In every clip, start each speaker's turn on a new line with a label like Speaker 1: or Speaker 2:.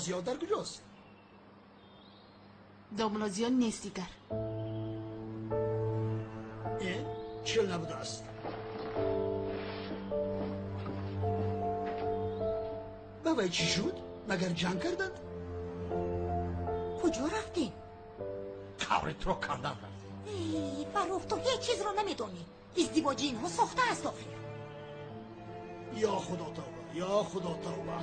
Speaker 1: Зиё дар куҷост?
Speaker 2: Домла Зиё нест дигар.
Speaker 1: Чил набудааст. Ба вай чӣ шуд? Магар ҷанг карданд?
Speaker 3: Куҷо рафтем?
Speaker 1: Қабри туро кандан рафтем.
Speaker 3: Фаррух, ту ҳеҷ чизро намедонӣ. Издивоҷи инҳо сохта аст охир.
Speaker 1: Ё худо тавба, ё худо тавба.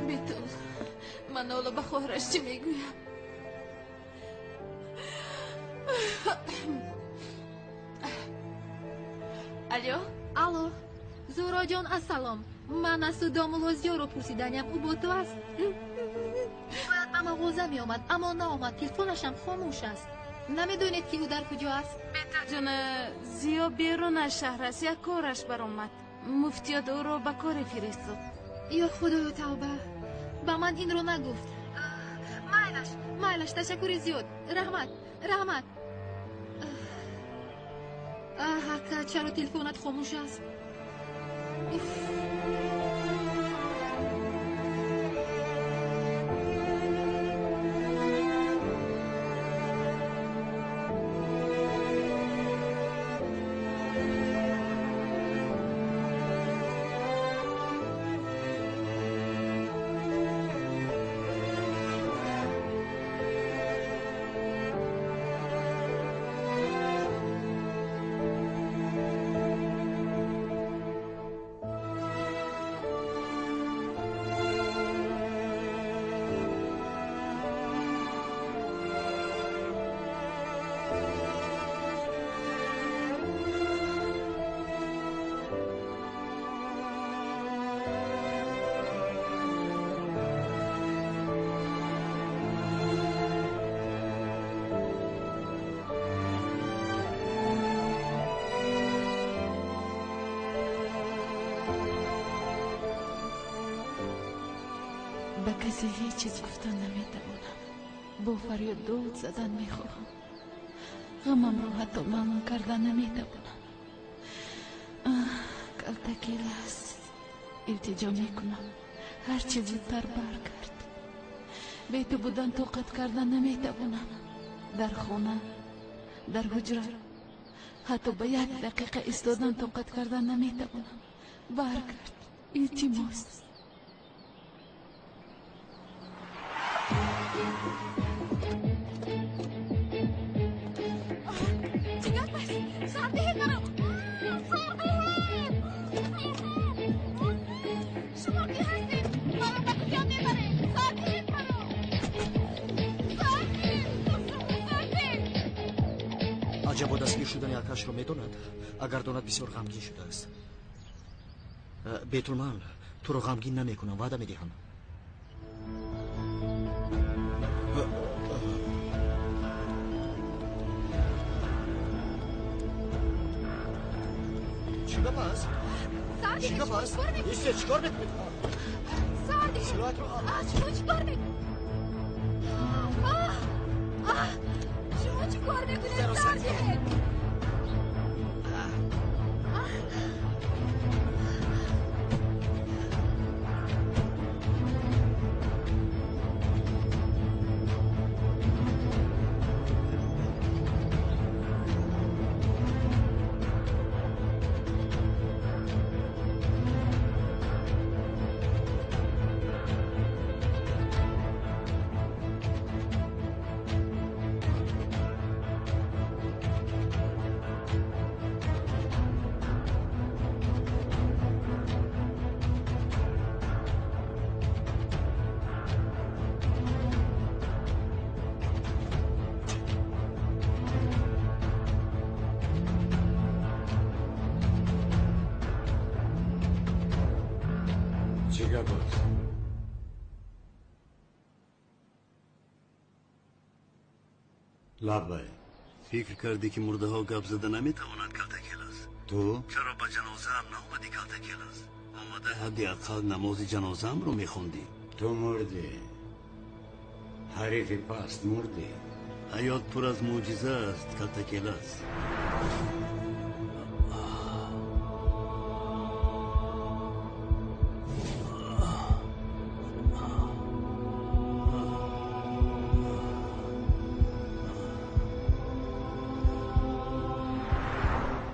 Speaker 2: Бетул, ман ҳоло ба хоҳараш чӣ мегӯям? Алло?
Speaker 4: Алло, Зуҳроҷон, ассалом. Ман аз ту домулло Зиёро пурсиданям, ӯ бо ту аст? Бояд ба мағоза меомад, аммо наомад, телефонашам хомӯш аст. Намедонед, ки ӯ дар куҷо аст?
Speaker 2: Бетулҷон, Зиё берун аз шаҳр аст, як кораш баромад. Муфтиёт ӯро ба коре фиристод.
Speaker 4: Ё худоё тавба, ба ман инро нагуфт. Майлаш, майлаш, ташаккури зиёд. Раҳмат, раҳмат. Аҳ, ака, чаро телефонат хомӯш аст? Уф.
Speaker 2: Ба касе ҳеҷ чиз гуфтан наметавонам. Бо фарёд дод задан мехоҳам. Ғамамро ҳатто маълум кардан наметавонам. Калтакелас, илтиҷо мекунам, ҳарчи зудтар баргард. Бе ту будан тоқат кардан наметавонам. Дар хона, дар ҳуҷра, ҳатто ба як дақиқа истодан тоқат кардан наметавонам. Баргард, илтимос.
Speaker 4: Чӣ гап аст? Сардиҳед маро! Сардиҳед! Шумо кӣ ҳастед? Маро ба куҷо мебаред? Сардиҳед маро! Сардиҳед! Сардиҳед!
Speaker 5: Аҷабо дастгир шудани акашро медонад? Агар донад, бисёр ғамгин шудааст. Бетул, ман туро ғамгин намекунам, ваъда медиҳам. Чӣ гап аст? Чӣ гап аст? Истед, чӣ кор мекунед?
Speaker 4: Сардиҳед! Шумо чӣ кор мекунед? Шумо чӣ кор мекунед? Сардиҳед!
Speaker 6: Лаббай, фикр кардӣ, ки мурдаҳо гап зада наметавонанд, Калтакелас? Ту чаро ба ҷанозаам наомадӣ, Калтакелас? Омада ҳадди ақал намози ҷанозаамро мехондӣ.
Speaker 7: Ту мурдӣ, ҳарифи паст, мурдӣ.
Speaker 6: Ҳаёт пур аз мӯъҷиза аст, Калтакелас.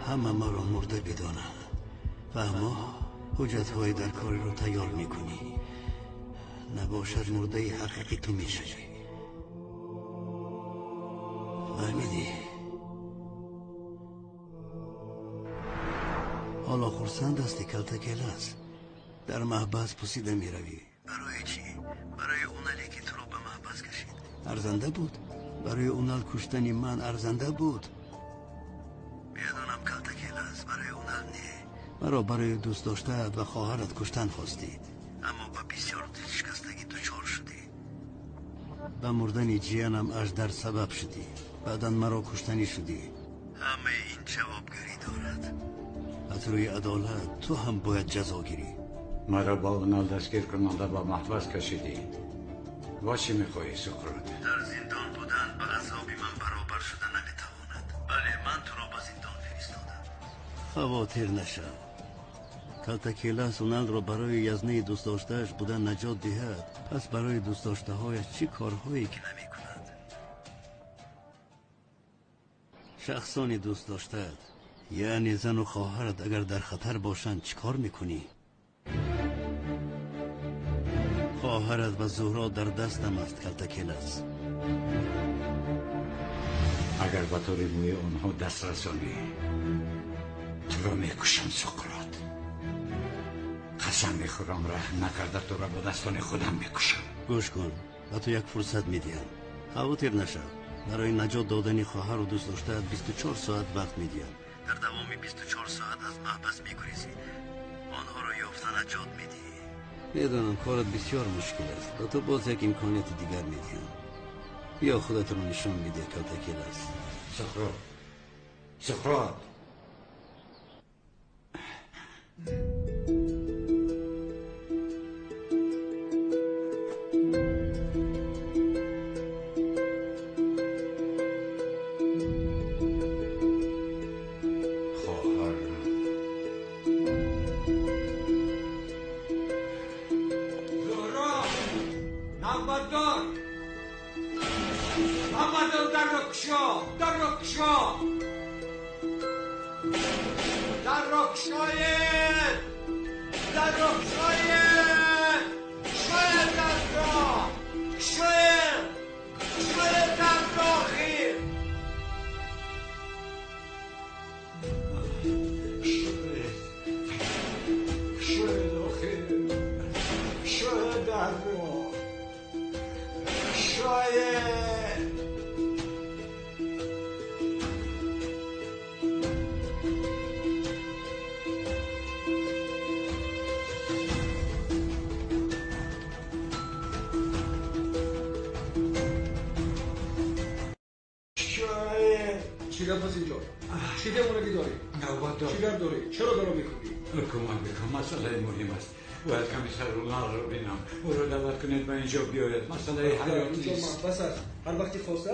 Speaker 6: Ҳама маро мурда бидонанд. Фаҳмо, ҳуҷҷатҳои дар кориро тайёр мекунӣ. Набошад, мурдаи ҳақиқӣ ту мешавӣ. Фаҳмидӣ? Ҳоло хурсанд ҳастӣ, Калтакелас. Дар маҳбас пусида меравӣ. Барои чӣ? Барои Унале ки туро ба маҳбас кашид. Арзанда буд? Барои Унал куштани ман арзанда буд? Медонам, Калтакелас, барои Унал не. Маро барои дӯст доштаат ва хоҳарат куштан хостӣ. Аммо ба бисёр дилшикастагӣ дучор шудӣ. Ба мурдани ҷиянам аждар сабаб шудӣ. Баъдан маро куштанӣ шудӣ. Ҳамаи ин ҷавобгарӣ дорад. Аз рӯи адолат ту ҳам бояд ҷазо гирӣ.
Speaker 7: Маро ба Унал дастгир кунонда ба маҳбас кашидӣ. Ва чӣ мехоҳӣ, Суқрот?
Speaker 6: Дар зиндон будан ба азоби ман баробар шуда наметавонад. Бале, ман туро ба зиндон фиристодам. Хавотир нашав. Калтакелас Уналро барои язнаи дӯстдоштааш будан наҷот диҳад, пас барои дӯстдоштаҳояш чӣ корҳое ки намекунад? Шахсони дӯстдоштаат, яъне зану хоҳарат, агар дар хатар бошанд, чӣ кор мекунӣ? Хоҳарат ва Зуҳро дар дастам аст, Калтакелас.
Speaker 7: Агар ба тори мӯи онҳо даст расонӣ, туро мекушам, Суқрот. Қасам мехӯрам, раҳм накарда туро бо дастони худам мекушам.
Speaker 6: Гӯш кун, ба ту як фурсат медиҳам. Хавотир нашав. Барои наҷот додани хоҳару дӯстдоштаат 24 соат вақт медиҳам. Дар давоми 24 соат аз маҳбас мегурезӣ. Онҳоро ёфта наҷот медиҳӣ. Медонам, корат бисёр мушкил аст. Ба ту боз як имконияти дигар медиҳам. Биё худатро нишон бидеҳ, Калтакелас.
Speaker 7: Суқрот, Суқрот.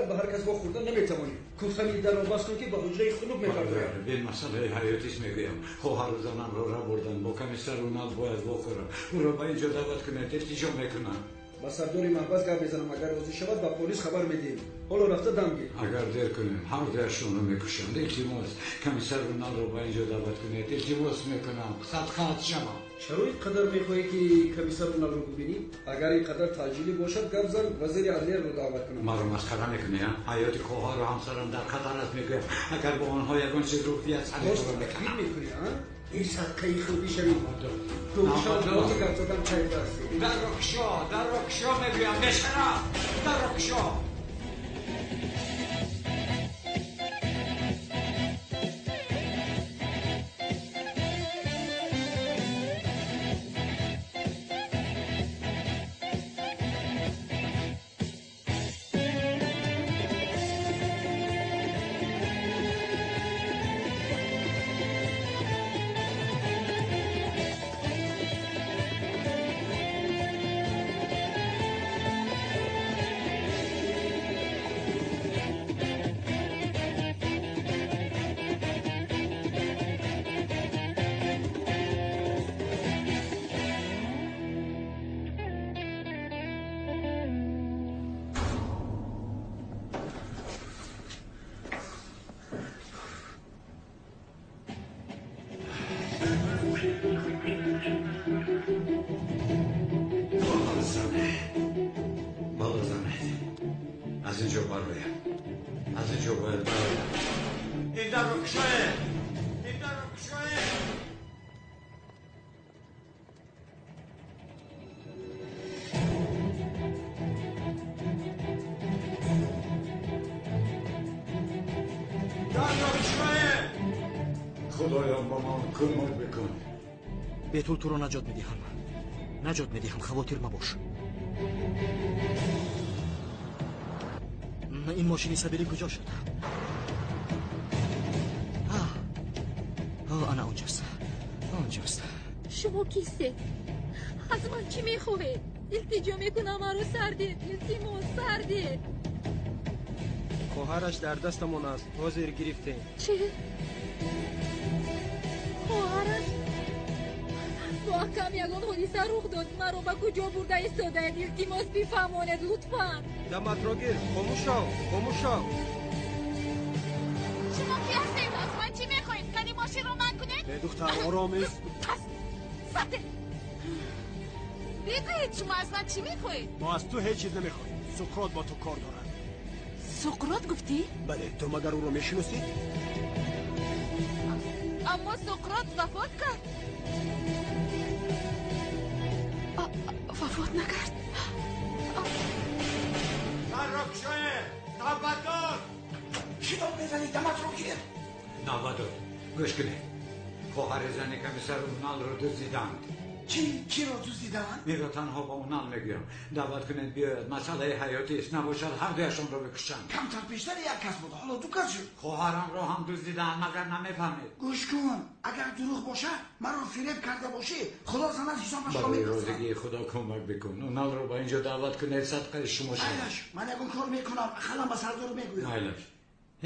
Speaker 1: Ба ҳар кас вохӯрда наметавонӣ. Куфтани дарро бас кун, ки ба ҳуҷраи хунук мепардояд.
Speaker 7: Бин, масъалаи ҳаётист мегӯям. Хоҳару занамро рабурданд. Бо комиссар Унал бояд вохӯрам. Ӯро ба инҷо даъват кунед, илтиҷо мекунам.
Speaker 1: Ба сардори маҳбас гап мезанам. Агар розӣ шавад, ба полис хабар медиҳем. Ҳоло рафта дам гир.
Speaker 7: Агар дер кунем, ҳар дуяшонро мекушанд. Илтимос, комиссар Уналро ба инҷо даъват кунед. Илтимос мекунам, садқаат шавам.
Speaker 1: Чаро ин қадар мехоҳӣ, ки комиссар Уналро бубинӣ? Агар ин қадар таъҷилӣ бошад, гап зан, вазири адлияро даъват кунам.
Speaker 7: Маро масхара мекунӣ, а? Ҳаёти хоҳару ҳамсарам дар хатар аст, мегӯям. Агар бо онҳо ягон чиз рух диҳад, сари туро мекунам.
Speaker 1: Мекунӣ, а? Ин садқаи худӣ шавӣ. Ту шаб гап задан кайф ҳастӣ.
Speaker 7: Дарро кушо, дарро кушо, мегӯям, бешараф, дарро кушо. Дарро кушоед! Ин дарро кушоед! Дарро кушоед! Худоё, ба ман кӯмак бикун.
Speaker 5: Бетул туро наҷот медиҳам. Наҷот медиҳам, хавотир мабош. Ин мошини сабирӣ куҷо шуд? Ана онҷост, онҷост.
Speaker 4: Шумо кистед? Аз ман чӣ мехоҳед? Илтиҷо мекунам, маро сар диҳед. Илтимос, сар диҳед.
Speaker 1: Хоҳараш дар дастамон аст, ҳозир гирифтем.
Speaker 4: Чӣ? Хоҳараш? Бо акам ягон ҳодиса рух дод. Маро ба куҷо бурда истодаед? Илтимос, бифаҳмонед, лутфан.
Speaker 1: Даматро гир, хомӯш шав, хомӯш шав.
Speaker 2: Шумо ки ҳастед? Аз ман чӣ мехоҳед? Кани мошинро ман кунед?
Speaker 1: Э, духтар, ором ист.
Speaker 2: Сабте. Бигӯед, шумо аз ман чӣ мехоҳед?
Speaker 8: Мо аз ту ҳеҷ чиз намехоҳем. Суқрот бо ту кор дорад.
Speaker 2: Суқрот гуфтӣ?
Speaker 8: Бале, ту магар ӯро мешиносӣ?
Speaker 2: Аммо Суқрот вафот кард. Вафот накард.
Speaker 7: Дарро кушоед! Навбатдор!
Speaker 9: Чӣ дод мезанӣ? Даматро гир.
Speaker 7: Навбатдор, гӯш кунед. Хоҳари зани комиссар Уналро дуздиданд.
Speaker 9: Чӣ? Киро дуздиданд?
Speaker 7: Инро танҳо ба Унал мегӯям. Даъват кунед биёяд. Масъалаи ҳаётист. Набошад ҳардуяшонро бикушанд.
Speaker 9: Камтар пештар як кас буд, ҳоло ду кас шуд.
Speaker 7: Хоҳарамро ҳам дуздиданд, магар намефаҳмед?
Speaker 9: Гӯш кун, агар дурӯғ бошад, маро фиреб карда бошӣ, Худо занад ҳисобашро
Speaker 7: Барои
Speaker 9: мепурсад.
Speaker 7: розигии Худо кӯмак бикун. Уналро ба инҷо даъват кунед, садқаи шумо шавад.
Speaker 9: Майлаш, ман ягон кор мекунам, ақаллан ба сардор мегӯям.
Speaker 7: Майлаш,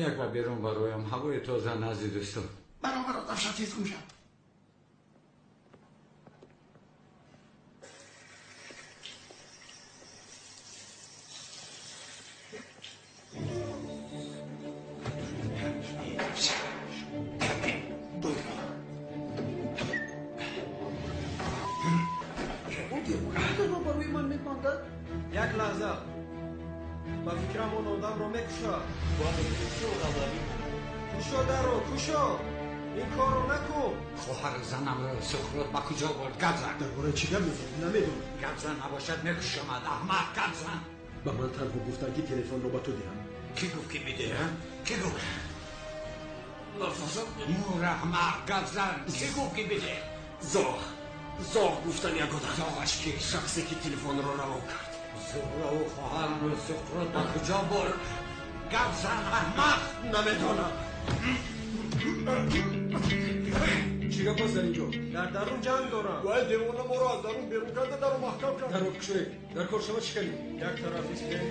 Speaker 7: як ба берун бароям, ҳавои тоза назди дӯстон.
Speaker 9: Баробар дафша тез гум шав.
Speaker 1: Ӯ девона дарро барои ман мебандад? Як лаҳза. Ба фикрам он одамро мекушад. Кушо дарро, кушо! Ин корро накун.
Speaker 7: Хоҳари занамро Суқрот ба куҷо бурд? Гап зан.
Speaker 8: Дар бораи чӣ гап мезанӣ? Намедонам.
Speaker 7: Гап зан, набошад мекушамад. Аҳмақ, гап зан.
Speaker 8: Ба ман танҳо гуфтанд, ки телефонро ба ту диҳам.
Speaker 7: Кӣ гуфт, ки бидиҳам? Кӣ гуфт? Мур, аҳмақ, гап зан. Кӣ гуфт, ки бидиҳ?
Speaker 8: Зоғ. Зоғ гуфтан як одам.
Speaker 7: Зоғаш кӣ?
Speaker 8: Шахсе ки телефонро равон кард.
Speaker 7: Зуҳрову хоҳарамро Суқрот ба куҷо бурд? Гап зан, аҳмақ.
Speaker 8: Намедонам.
Speaker 1: Чӣ гап аст дар инҷо? Дар дарун ҷанг дорам.
Speaker 8: Вай девона моро аз дарун берун карда, даро маҳкам кард.
Speaker 1: Дарро кушоед. Дар кор шавад шиканед. Як тараф истед.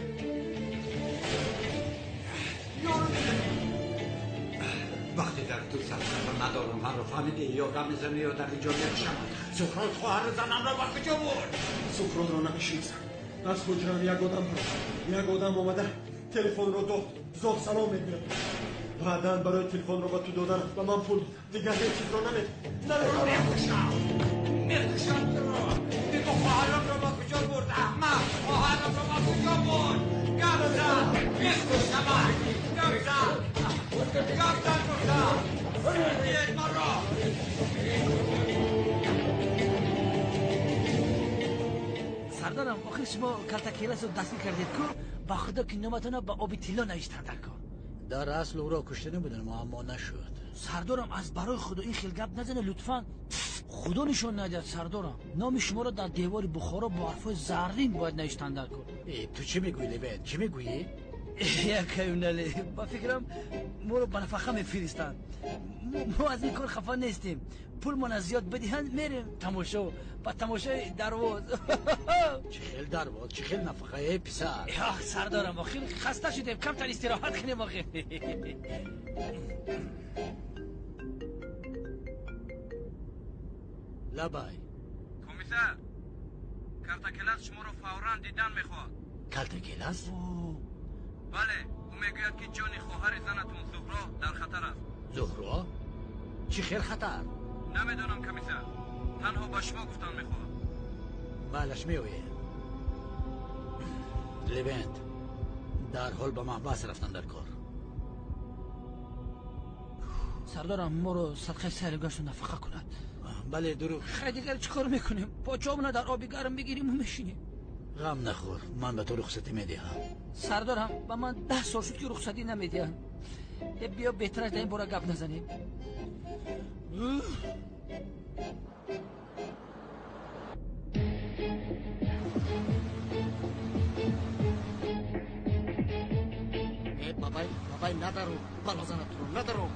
Speaker 7: Вақте дар ту сарсафа надорам, маро фаҳмидӣ? Ё гап мезанӣ, ё дар инҷо мекушамад. Суқрот хоҳари занамро ба куҷо бурд?
Speaker 8: Суқротро намешиносам. Аз ҳуҷрам як одам баромад. Як одам омада телефонро дод. Зоғ салом мегӯяд. Баъдан барои телефонро ба ту доданам ба ман пул дод. Дигар ҳеҷ чизро намедонам.
Speaker 7: Мекушам, мекушам туро. Бигӯ, хоҳарамро ба куҷо бурд, аҳмақ? Хоҳарамро ба куҷо бурд? Гап зан, мекушамат. Гап зан, гап зан гуфтам. Диҳед маро.
Speaker 10: Сардарам, охир шумо калтакеласро дастгир кардед ку, ба худо ки номатона ба оби тилло навиштанд дар кор.
Speaker 6: Дар асл ӯро куштанӣ будам, аммо нашуд.
Speaker 10: Сардорам, аз барои худо ин хел гап назане, лутфан. Худо нишон надиҳад, сардорам. Номи шуморо дар девори Бухоро бо ҳарфҳои заррин бояд навиштанд дар кор.
Speaker 6: Э, ту чӣ мегӯӣ, Левент? Чӣ мегӯӣ?
Speaker 10: Якаюнале, ба фикрам моро ба нафақа мефиристанд. Мо аз ин кор хафа нестем. Пулмона зиёд бидиҳанд, мерем тамошо, ба тамошои дарвоз.
Speaker 6: Чӣ хел дарвоз, чӣ хел нафақа, э писар?
Speaker 10: Ах, сардорам, охир хаста шудем, камтар истироҳат кунем охир.
Speaker 6: Лабай.
Speaker 11: Комиссар, Калтакелас шуморо фавран дидан мехоҳад.
Speaker 6: Калтакелас?
Speaker 11: Бале, ӯ мегӯяд, ки ҷони хоҳари занатон Зуҳро дар хатар аст.
Speaker 6: Зуҳро? Чӣ хел хатар?
Speaker 11: Намедонам, комиссар. Танҳо ба шумо гуфтан мехоҳад.
Speaker 6: Майлаш, меоем. Левент, дарҳол ба маҳбас рафтан дар кор.
Speaker 10: Сардорам моро садқаи сайру гашту нафақа кунад.
Speaker 7: Бале, дурӯғ.
Speaker 10: Хай, дигар чӣ кор мекунем? Почоамона дар оби гарм бигирим мешинем.
Speaker 7: Ғам нахӯр, ман ба ту рухсатӣ медиҳам.
Speaker 10: Сардорам, ба ман 10 сол шуд ки рухсатӣ намедиҳанд. Биё, беҳтараш дар ин бора гап назанем.
Speaker 5: Бабай, бабай, надару, балозанат туро, надару.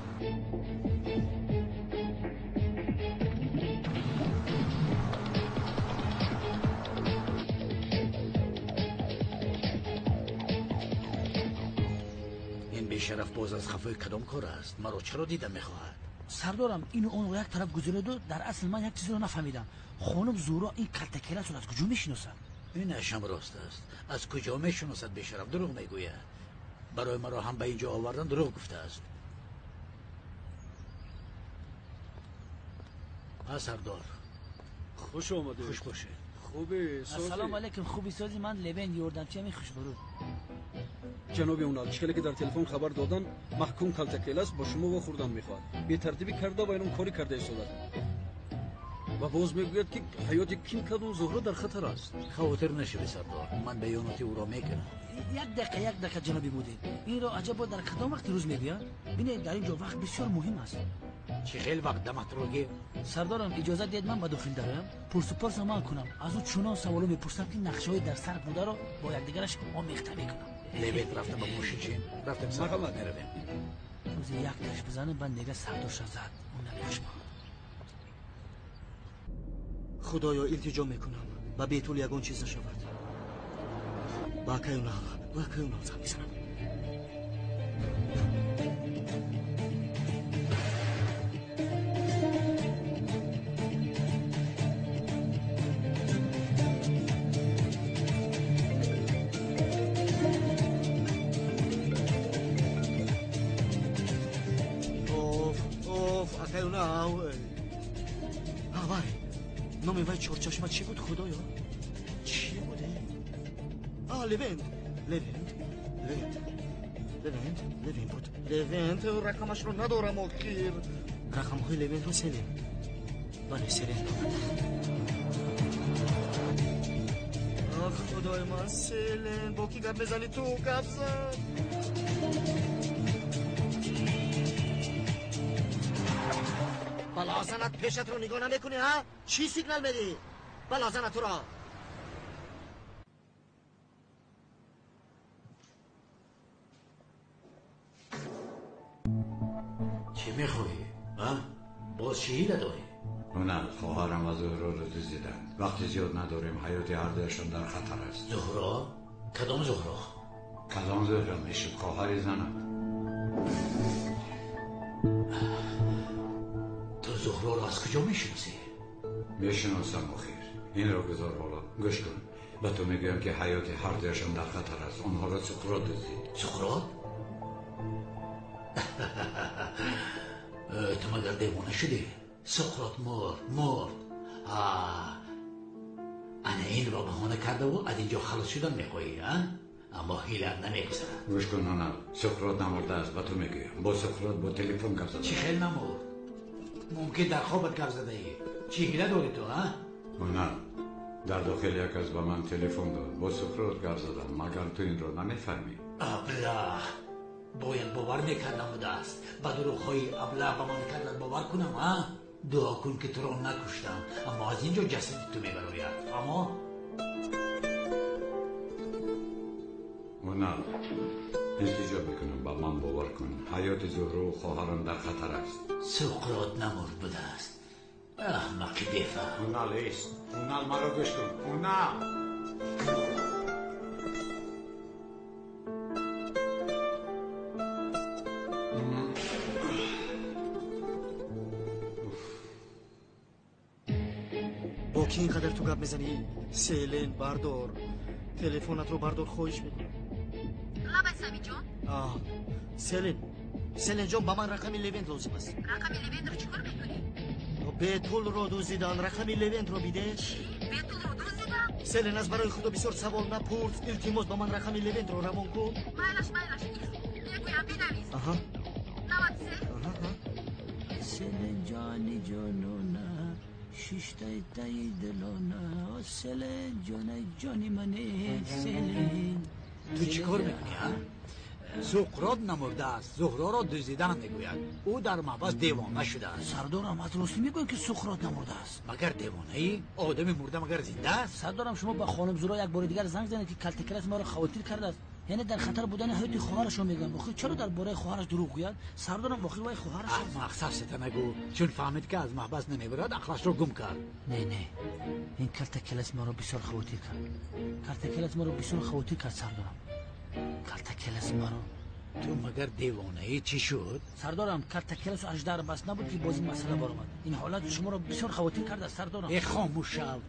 Speaker 7: Ин бешараф боз аз хафои кадом кор аст? Маро чаро дида мехоҳад?
Speaker 10: Сардорам, ину онро як тараф гузароду, дар асл ман як чизро нафаҳмидам. Хонум Зуҳро ин калтакеласро аз куҷо мешиносад?
Speaker 7: Инашам рост аст. Аз куҷо мешиносад бешараф? Дурӯғ мегӯяд. Барои маро ҳам ба инҷо овардан дурӯғ гуфтааст. Ҳа, сардор.
Speaker 1: Хуш омадед.
Speaker 7: Хуш бошед.
Speaker 1: Хуби сози.
Speaker 10: Ассалому алайкум. Хуби сози, ман Левен ёрдамчиам хушбурӯ.
Speaker 1: Ҷаноби Унал, чӣ хеле ки дар телефон хабар додан, маҳкум калтакелас бо шумо вохӯрдан мехоҳад. Бетартибӣ карда ва инон корӣ карда истодад. Ва боз мегӯяд ки ҳаёти ким кадом Зуҳро дар хатар аст.
Speaker 7: Хавотир нашавӣ, сардор, ман баёноти ӯро мекунам.
Speaker 10: Як дақиқа, як дақиқа, ҷаноби мудир. Инро аҷабо дар кадом вақти рӯз мегӯянд? Бинед, дар ин ҷо вақт бисёр муҳим аст.
Speaker 7: Чӣ хел вақт даматро гир?
Speaker 10: Сардорам, иҷозат диҳед ман ба дохил дароям? Пурсупорсро ман кунам. Аз ӯ чунон саволо мепурсам ки нақшаҳои дар сар бударо бо якдигараш омехта мекунам.
Speaker 7: Левет, рафтам ба мошин чин. Рафтем, сардор, меравем.
Speaker 10: Рӯзи як таш бизанем, баъд нега сардорша зад. Ӯ намехушмад.
Speaker 5: Худоё, илтиҷо мекунам, ба бетул ягон чиз нашавад. Ба акай Унал, ба акай Унал занг мезанам. Оф, оф, акай Унал. Авай, номи вай чорчашма чӣ буд, худоё? Чӣ буд? А, Левент, Левент, Левент, Левент, Левент буд. Левент, рақамашро надорам охир. Рақамҳои Левентро Селен. Бале, Селен дорад. Ах, худои ман, Селен, бо кӣ гап мезанӣ ту? Гап зан. Балозанат, пешатро нигоҳ намекунӣ, ҳа? Чӣ сигнал медиҳӣ? Балозанат туро.
Speaker 7: Чӣ мехоҳӣ? А? Боз чӣ ҳила дорӣ?
Speaker 12: Унал, хоҳарам ва Зуҳроро дуздиданд. Вақти зиёд надорем, ҳаёти ҳардуяшон дар хатар аст.
Speaker 7: Зуҳро? Кадом Зуҳро?
Speaker 12: Кадом Зуҳро мешуд, хоҳари занат.
Speaker 7: Ту Зуҳроро аз куҷо мешиносӣ?
Speaker 12: Мешиносам охир. Инро гузор ҳоло. Гӯш кун. Ба ту мегӯям ки ҳаёти ҳардуяшон дар хатар аст. Онҳоро Суқрот дуздид.
Speaker 7: Суқрот? Ту магар девона шудӣ? Суқрот мурд, мурд. Ана инро баҳона кардаву аз инҷо халос шудан мехоҳӣ, а? Аммо ҳилат намегузарад.
Speaker 12: Гӯш кун, Унал, Суқрот намурдааст, ба ту мегӯям. Бо Суқрот бо телефон гап задам.
Speaker 7: Чӣ хел намурд? Мумкин дар хобат гап задаӣ. Чӣ ҳила дорӣ ту, а?
Speaker 12: Унал, дар дохил як кас ба ман телефон дод. Бо Суқрот гап задам. Магар ту инро намефаҳмӣ?
Speaker 7: Аблаҳ! Бояд бовар мекардам будааст. Ба дурӯғҳои аблаҳ ба ман кардат бовар кунам, а? Дуо кун ки туро накуштам, аммо аз ин ҷо ҷасади ту мебарояд. Фаҳмо?
Speaker 12: Унал, илтиҷо мекунам, ба ман бовар кун. Ҳаёти Зуҳру хоҳарам дар хатар аст.
Speaker 7: Суқрот намурд будааст. Аҳмақи бефаҳм.
Speaker 12: Унал, ист. Унал, маро гӯш кун. Унал!
Speaker 5: Бо кӣ ин қадар ту гап мезанӣ? Селен, бардор. Телефонатро бардор, хоҳиш мекунам.
Speaker 4: Лабай, Самиҷон.
Speaker 5: Селен, Селен ҷон, ба ман рақами Левент лозим аст.
Speaker 4: Рақами Левентро чӣ кор мекунӣ?
Speaker 5: Бетулро дуздидан, рақами Левентро биде.
Speaker 4: Чӣ? Бетулро дуздидан?
Speaker 5: Селен, аз барои худо бисёр савол напурс. Илтимос, ба ман рақами Левентро равон кун.
Speaker 4: Майлаш, майлаш, мегӯям, бинавис.
Speaker 5: Аҳа.
Speaker 4: 93.
Speaker 5: Аҳа.
Speaker 10: Селин ҷони ҷонона, шиштаи таи дилона, Селин ҷонаи ҷони мане, Селин.
Speaker 7: Ту чӣ кор мекунӣ, ҳа? Суқрот намурдааст, Зуҳроро дуздидан мегӯяд. Ӯ дар маҳбас девона шудааст.
Speaker 10: Сардорам, аз ростӣ мегӯям ки Суқрот намурдааст.
Speaker 7: Магар девонаӣ? Одами мурда магар зинда аст?
Speaker 10: Сардорам, шумо ба хонум Зуҳро як бори дигар занг занед, ки калтакелас маро хавотир кардааст. Яъне дар хатар будани ҳаёти хоҳарашро мегӯям. Охир чаро дар бораи хоҳараш дурӯғ гӯяд? Сардорам, охир вай хоҳараш аст.
Speaker 7: Аҳмақ, сафсата нагӯ. Чун фаҳмид, ки аз маҳбас намебарад, ақлашро гум кард.
Speaker 10: Не, не, ин калтакелас маро бисёр хавотир кард. Калтакелас маро бисёр хавотир кард, сардорам. Калтакелас маро.
Speaker 7: Ту магар девонаӣ? Чӣ шуд?
Speaker 10: Сардорам, калтакеласу аждаҳр бас набуд, ки боз ин масъала баромад. Ин ҳолат шуморо бисёр хавотир кардааст, сардорам.
Speaker 7: Э, хомӯш шав.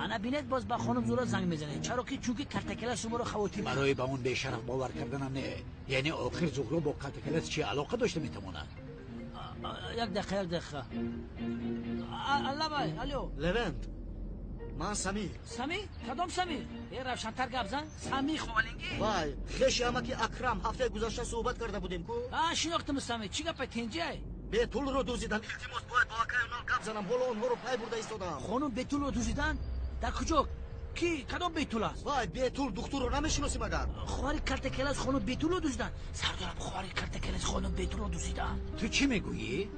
Speaker 10: Ана бинед, боз ба хонум Зуҳро занг мезанед. Чаро ки чунки калтакелас шуморо хавотир кард.
Speaker 7: Барои ба он бешараф бовар карданам не. Яъне охир Зуҳро бо калтакелас чӣ алоқа дошта метавонад?
Speaker 10: Як дақиқа, як дақиқа. Аллабай, алло.
Speaker 5: Левент, ман Самир.
Speaker 10: Самир? Кадом Самир? Э, равшантар гап зан. Самир Ховалингӣ?
Speaker 5: Вай, хеши амаки Акрам, ҳафтаи гузашта суҳбат карда будем ку?
Speaker 10: А, шинохтам Самир. Чӣ гапа, тинҷай?
Speaker 5: Бетулро дуздидан. Илтимос, бояд бо акаи Унал гап занам. Ҳоло онҳоро пай бурда истодам.
Speaker 10: Хонум Бетулро дуздидан? Дар куҷо? Ки? Кадом Бетул аст?
Speaker 5: Вай, Бетул духтурро намешиносӣ магар?
Speaker 10: Хоҳари калтакелас хонум Бетулро дуздидан? Сардорам, хоҳари калтакелас хонум Бетулро дуздидан.
Speaker 7: Ту чӣ мегӯӣ?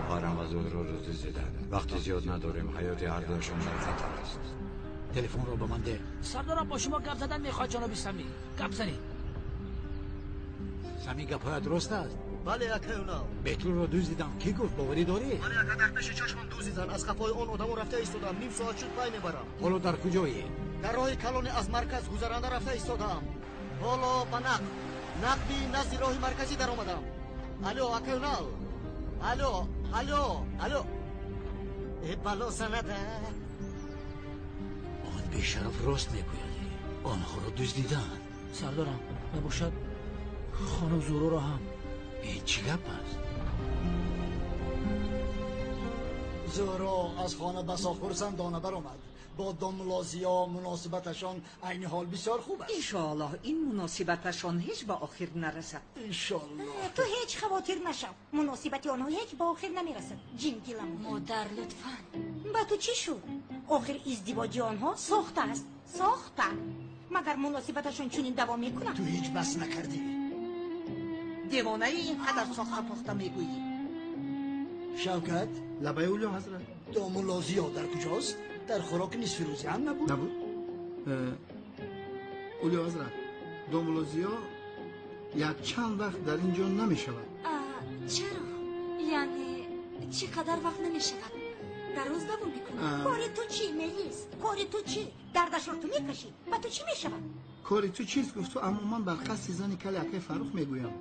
Speaker 12: Хоҳарам ва Зуҳроро дуздиданд. Вақти зиёд надорем, ҳаёти ҳардуяшон дар хатар аст.
Speaker 7: Телефонро ба ман деҳ.
Speaker 10: Сардорам, бо шумо гап задан мехоҳад ҷаноби Самир. Гап занед.
Speaker 7: Самир, гапҳоят рост аст?
Speaker 5: Бале, акаи Унал.
Speaker 7: Бетулро дуздидам. Кӣ гуфт? Боварӣ дорӣ?
Speaker 5: Бале, ака, дар пеши чашмам дуздидан. Аз қафои он одамо рафта истодам. Ним соат шуд, пай мебарам.
Speaker 7: Ҳоло дар куҷоӣ?
Speaker 5: Дар роҳи калоне аз марказ гузаранда рафта истодаам. Ҳоло ба нақб, нақби назди роҳи марказӣ даромадам. Алло, акаи Унал. Алло, алло, алло. Э, бало занада.
Speaker 7: Он бешараф рост мегӯяд. Онҳоро дуздиданд.
Speaker 10: Сардорам, набошад хонум Зуҳроро ҳам.
Speaker 7: Ин чӣ гап аст?
Speaker 9: Зуҳро аз хона басо хурсандона баромад. Бо домулло Зиё муносибаташон айни ҳол бисёр хуб аст.
Speaker 13: Иншоаллоҳ, ин муносибаташон ҳеҷ ба охир нарасад.
Speaker 9: Иншоаллоҳ.
Speaker 3: Ту ҳеҷ хавотир нашав, муносибати онҳо ҳеҷ ба охир намерасад. Ҷингилам.
Speaker 2: Модар, лутфан.
Speaker 3: Ба ту чӣ шуд? Охир издивоҷи онҳо сохта аст, сохта. Магар муносибаташон чунин давом мекунад?
Speaker 9: Ту ҳеҷ бас накардӣ.
Speaker 13: Девонаи, ин қадар сохта похта мегӯӣ.
Speaker 9: Шавкат.
Speaker 14: Лаббай, Улё ҳазрат.
Speaker 9: Домулло Зиё дар куҷост? Дар хӯроки нисфирӯзӣ ҳам набуд.
Speaker 14: Набуд, Улё ҳазрат. Домулло Зиё якчанд вақт дар ин ҷо намешавад.
Speaker 2: Чаро? Яъне чӣ қадар вақт намешавад? Дароз давом мекунад?
Speaker 3: Кори ту чӣ, Мелис? Кори ту чӣ? Дардашро ту мекашӣ, ба ту чӣ мешавад?
Speaker 14: Кори ту чист, гуфту, аммо ман бар қасди зани кали акаи Фаррух мегӯям.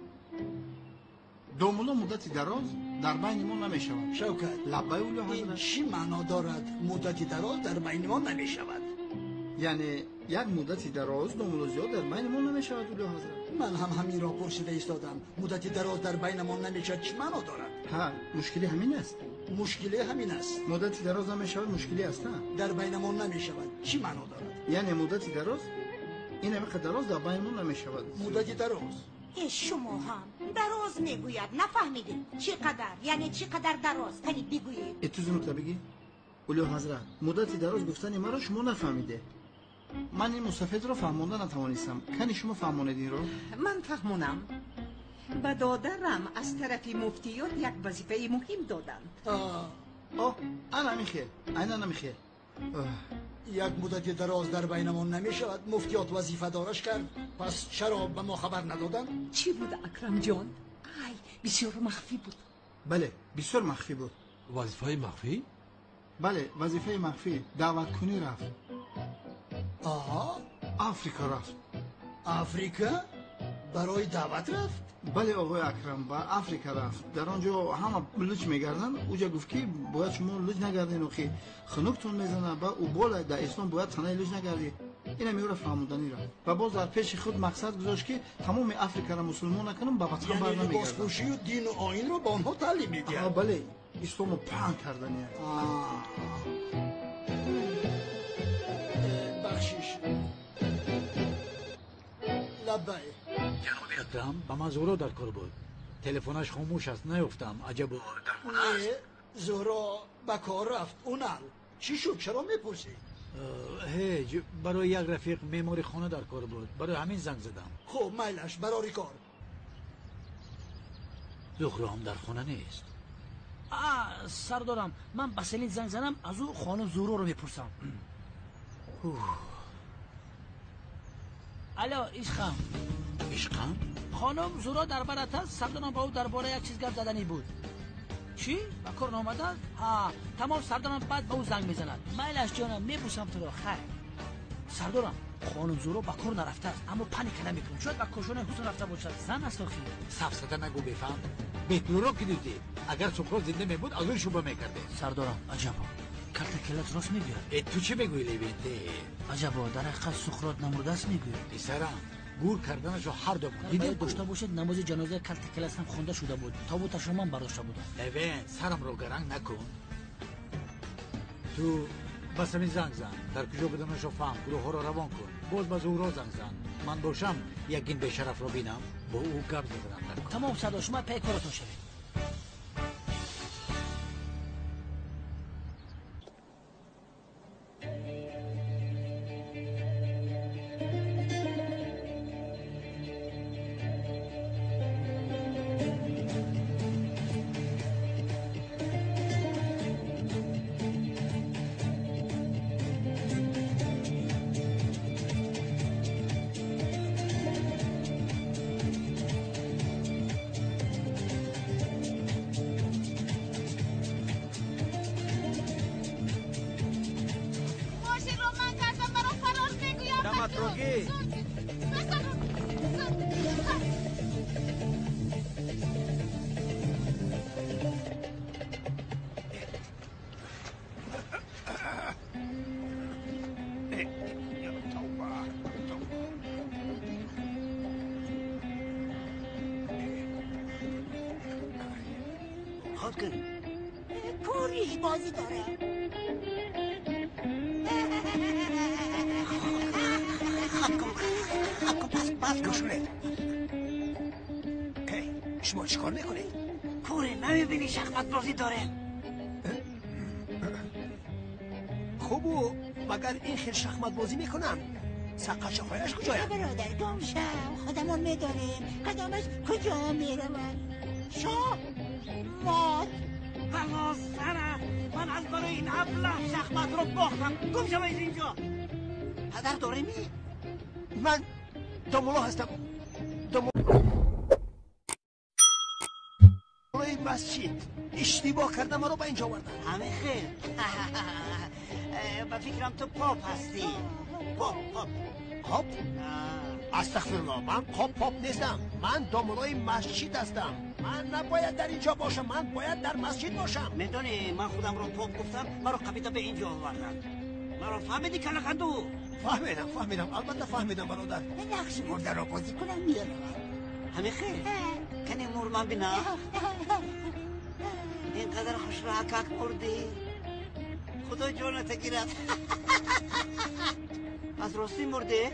Speaker 14: Домулло муддати дароз дар байни мо намешавад.
Speaker 9: Шавкат.
Speaker 14: Лаббай, Улё
Speaker 9: Ин
Speaker 14: ҳазрат.
Speaker 9: Чӣ маъно дорад, муддати дароз дар байни мо намешавад?
Speaker 14: Яъне як муддати дароз домулло Зиё дар байни мо намешавад, Улё ҳазрат.
Speaker 9: Ман ҳам ҳаминро пурсида истодам. Муддати дароз дар байнамон намешавад, чӣ маъно дорад?
Speaker 14: Ҳа, мушкилӣ ҳамин аст.
Speaker 9: Мушкиле ҳамин аст.
Speaker 14: Муддати дароз намешавад, мушкилӣ аст, ҳа.
Speaker 9: Дар байнамон намешавад, чӣ маъно дорад?
Speaker 14: Яъне муддати дароз, ин ҳамин қадр дароз дар байни мо намешавад.
Speaker 9: Муддати дароз.
Speaker 3: Э, шумо ҳам дароз мегӯяд, нафаҳмидед чӣ қадар, яъне чӣ қадар дароз, кани бигӯед.
Speaker 14: Э, ту зунута бигӣ. Улё ҳазрат, муддати дароз гуфтани маро шумо нафаҳмиде. Ман ин мусафедро фаҳмонда натавонистам. Кани шумо фаҳмонед инро.
Speaker 13: Ман фаҳмонам. Ба додарам аз тарафи муфтиёт як вазифаи муҳим доданд.
Speaker 14: О, ана ҳамин хел, айнан ҳамин хел.
Speaker 9: Як муддати дароз дар байнамон намешавад, муфтиёт вазифадораш кард, пас чаро ба мо хабар надоданд?
Speaker 13: Чӣ буд, Акрамҷон? Ай, бисёр махфӣ буд.
Speaker 14: Бале, бисёр махфӣ буд.
Speaker 15: Вазифаи махфӣ?
Speaker 14: Бале, вазифаи махфӣ. Даъваткунӣ рафт.
Speaker 9: Аҳа.
Speaker 14: Африка рафт.
Speaker 9: Африка барои даъват рафт?
Speaker 14: Бале, оғои Акрам, ба Африка рафт. Дар он ҷо ҳама луч мегарданд. Уҷа гуфт, ки бояд шумо луч нагарден, охи хунуктон мезанад. Ба ӯ бола дар ислом бояд танаи луч нагардӣ. Инам ёро фаҳмоданӣ рафт ва боз дар пеши худ мақсад гузошт, ки тамоми Африкаро мусулмон накунам, ба ватан
Speaker 9: Яъне
Speaker 14: бар намегардам.
Speaker 9: либоспӯшию дину оинро ба онҳо таълим медиҳад?
Speaker 14: Бале, ислому паҳн кардани.
Speaker 9: Бахшиш, лаббай.
Speaker 7: Ҷаноби Акрам, ба ман Зуҳро дар кор буд.
Speaker 12: Телефонаш хомӯш аст, наёфтам. Аҷаб дар хона аст?
Speaker 9: Не, Зуҳро ба кор рафт. Унал, чӣ шуд? Чаро мепурсӣ?
Speaker 12: Ҳеҷ, барои як рафиқ меъмори хона дар кор буд. Барои ҳамин занг задам.
Speaker 9: Хуб, майлаш, барори кор.
Speaker 12: Зуҳро ҳам дар хона нест.
Speaker 10: Сардорам, ман ба Селин занг занам, аз ӯ хонум Зуҳроро мепурсам. Алло, ишқам.
Speaker 12: Ишқам?
Speaker 10: Хонум Зуҳро дар барат аст? Сардорам ба ӯ дар бораи як чиз гап заданӣ буд. Чӣ? Ба кор наомадааст? Ҳа, тамом, сардорам баъд ба ӯ занг мезанад. Майлаш ҷонам, мебусам туро, хайр. Сардорам, хонум Зуҳро ба кор нарафтааст, аммо паника намекунам. Шояд ба кошонаи Ҳусн рафта бошад. Зан аст охир.
Speaker 12: Сафсата нагӯ, бефаҳм. Бепулро ки дуздид. Агар Суқрот зинда мебуд, аз ӯ шуба мекардем.
Speaker 10: Сардорам, аҷабо. Калтакелас рост мегӯяд.
Speaker 12: Э, ту чӣ мегӯӣ, Левенте?
Speaker 10: Аҷабо, дар ҳақиқат Суқрот намурдааст мегӯяд.
Speaker 12: Писарам, гур карданашро ҳар ду
Speaker 10: дидем. Дошта бошед, намози ҷанозаи Калтакелас ҳам хонда шуда буд. Тобуташро ман бардошта будам.
Speaker 12: Левент, сарамро гаранг накун. Ту ба Самин занг зан. Дар куҷо буданашро фаҳм, гурӯҳҳоро равон кун. Боз ба Зуҳро занг зан. Ман бошам, як ин бешарафро бинам, бо ӯ гап заданам дар кор.
Speaker 10: Тамом, сардор, шумо пай коратон шавед.
Speaker 3: کوریش بازی داره.
Speaker 6: خب کن، پس گوش کنید. شما چیکار میکنید؟
Speaker 7: کوری نمیبینی شخمت بازی داره.
Speaker 6: خوب، و مگر این خیلی شخمت بازی میکنن؟ سقشه هایش کجاید؟
Speaker 3: برادر گم شو، خودمون میدانیم قدمش کجا میرود. شاه مات
Speaker 7: بلا سرت، من از برای این ابله شخمت رو باختم. گم شو از اینجا.
Speaker 5: پدر داره می؟
Speaker 6: من دامولا هستم، دامولای مسجد. اشتباه کردم، مرا به اینجا آوردن.
Speaker 7: همه خیر. به فکرم تو پاپ هستی. پاپ پاپ
Speaker 6: پاپ؟ استغفرالله، من پاپ پاپ نیستم. من دامولای مسجد هستم. من نباید در اینجا باشم، من باید در مسجد باشم.
Speaker 7: میدونی من خودم رو پاپ گفتم، مرا قبیله به اینجا آوردن. مرا فهمیدی کلقندو؟
Speaker 6: فهمیدم فهمیدم، البته فهمیدم برادر.
Speaker 3: نقش مرده را بازی کنم میرود.
Speaker 7: همه خیر. کنی مور من بینم. اینقدر خوش را کاک مردی. خدا جانت گیرد. از راستی مرده؟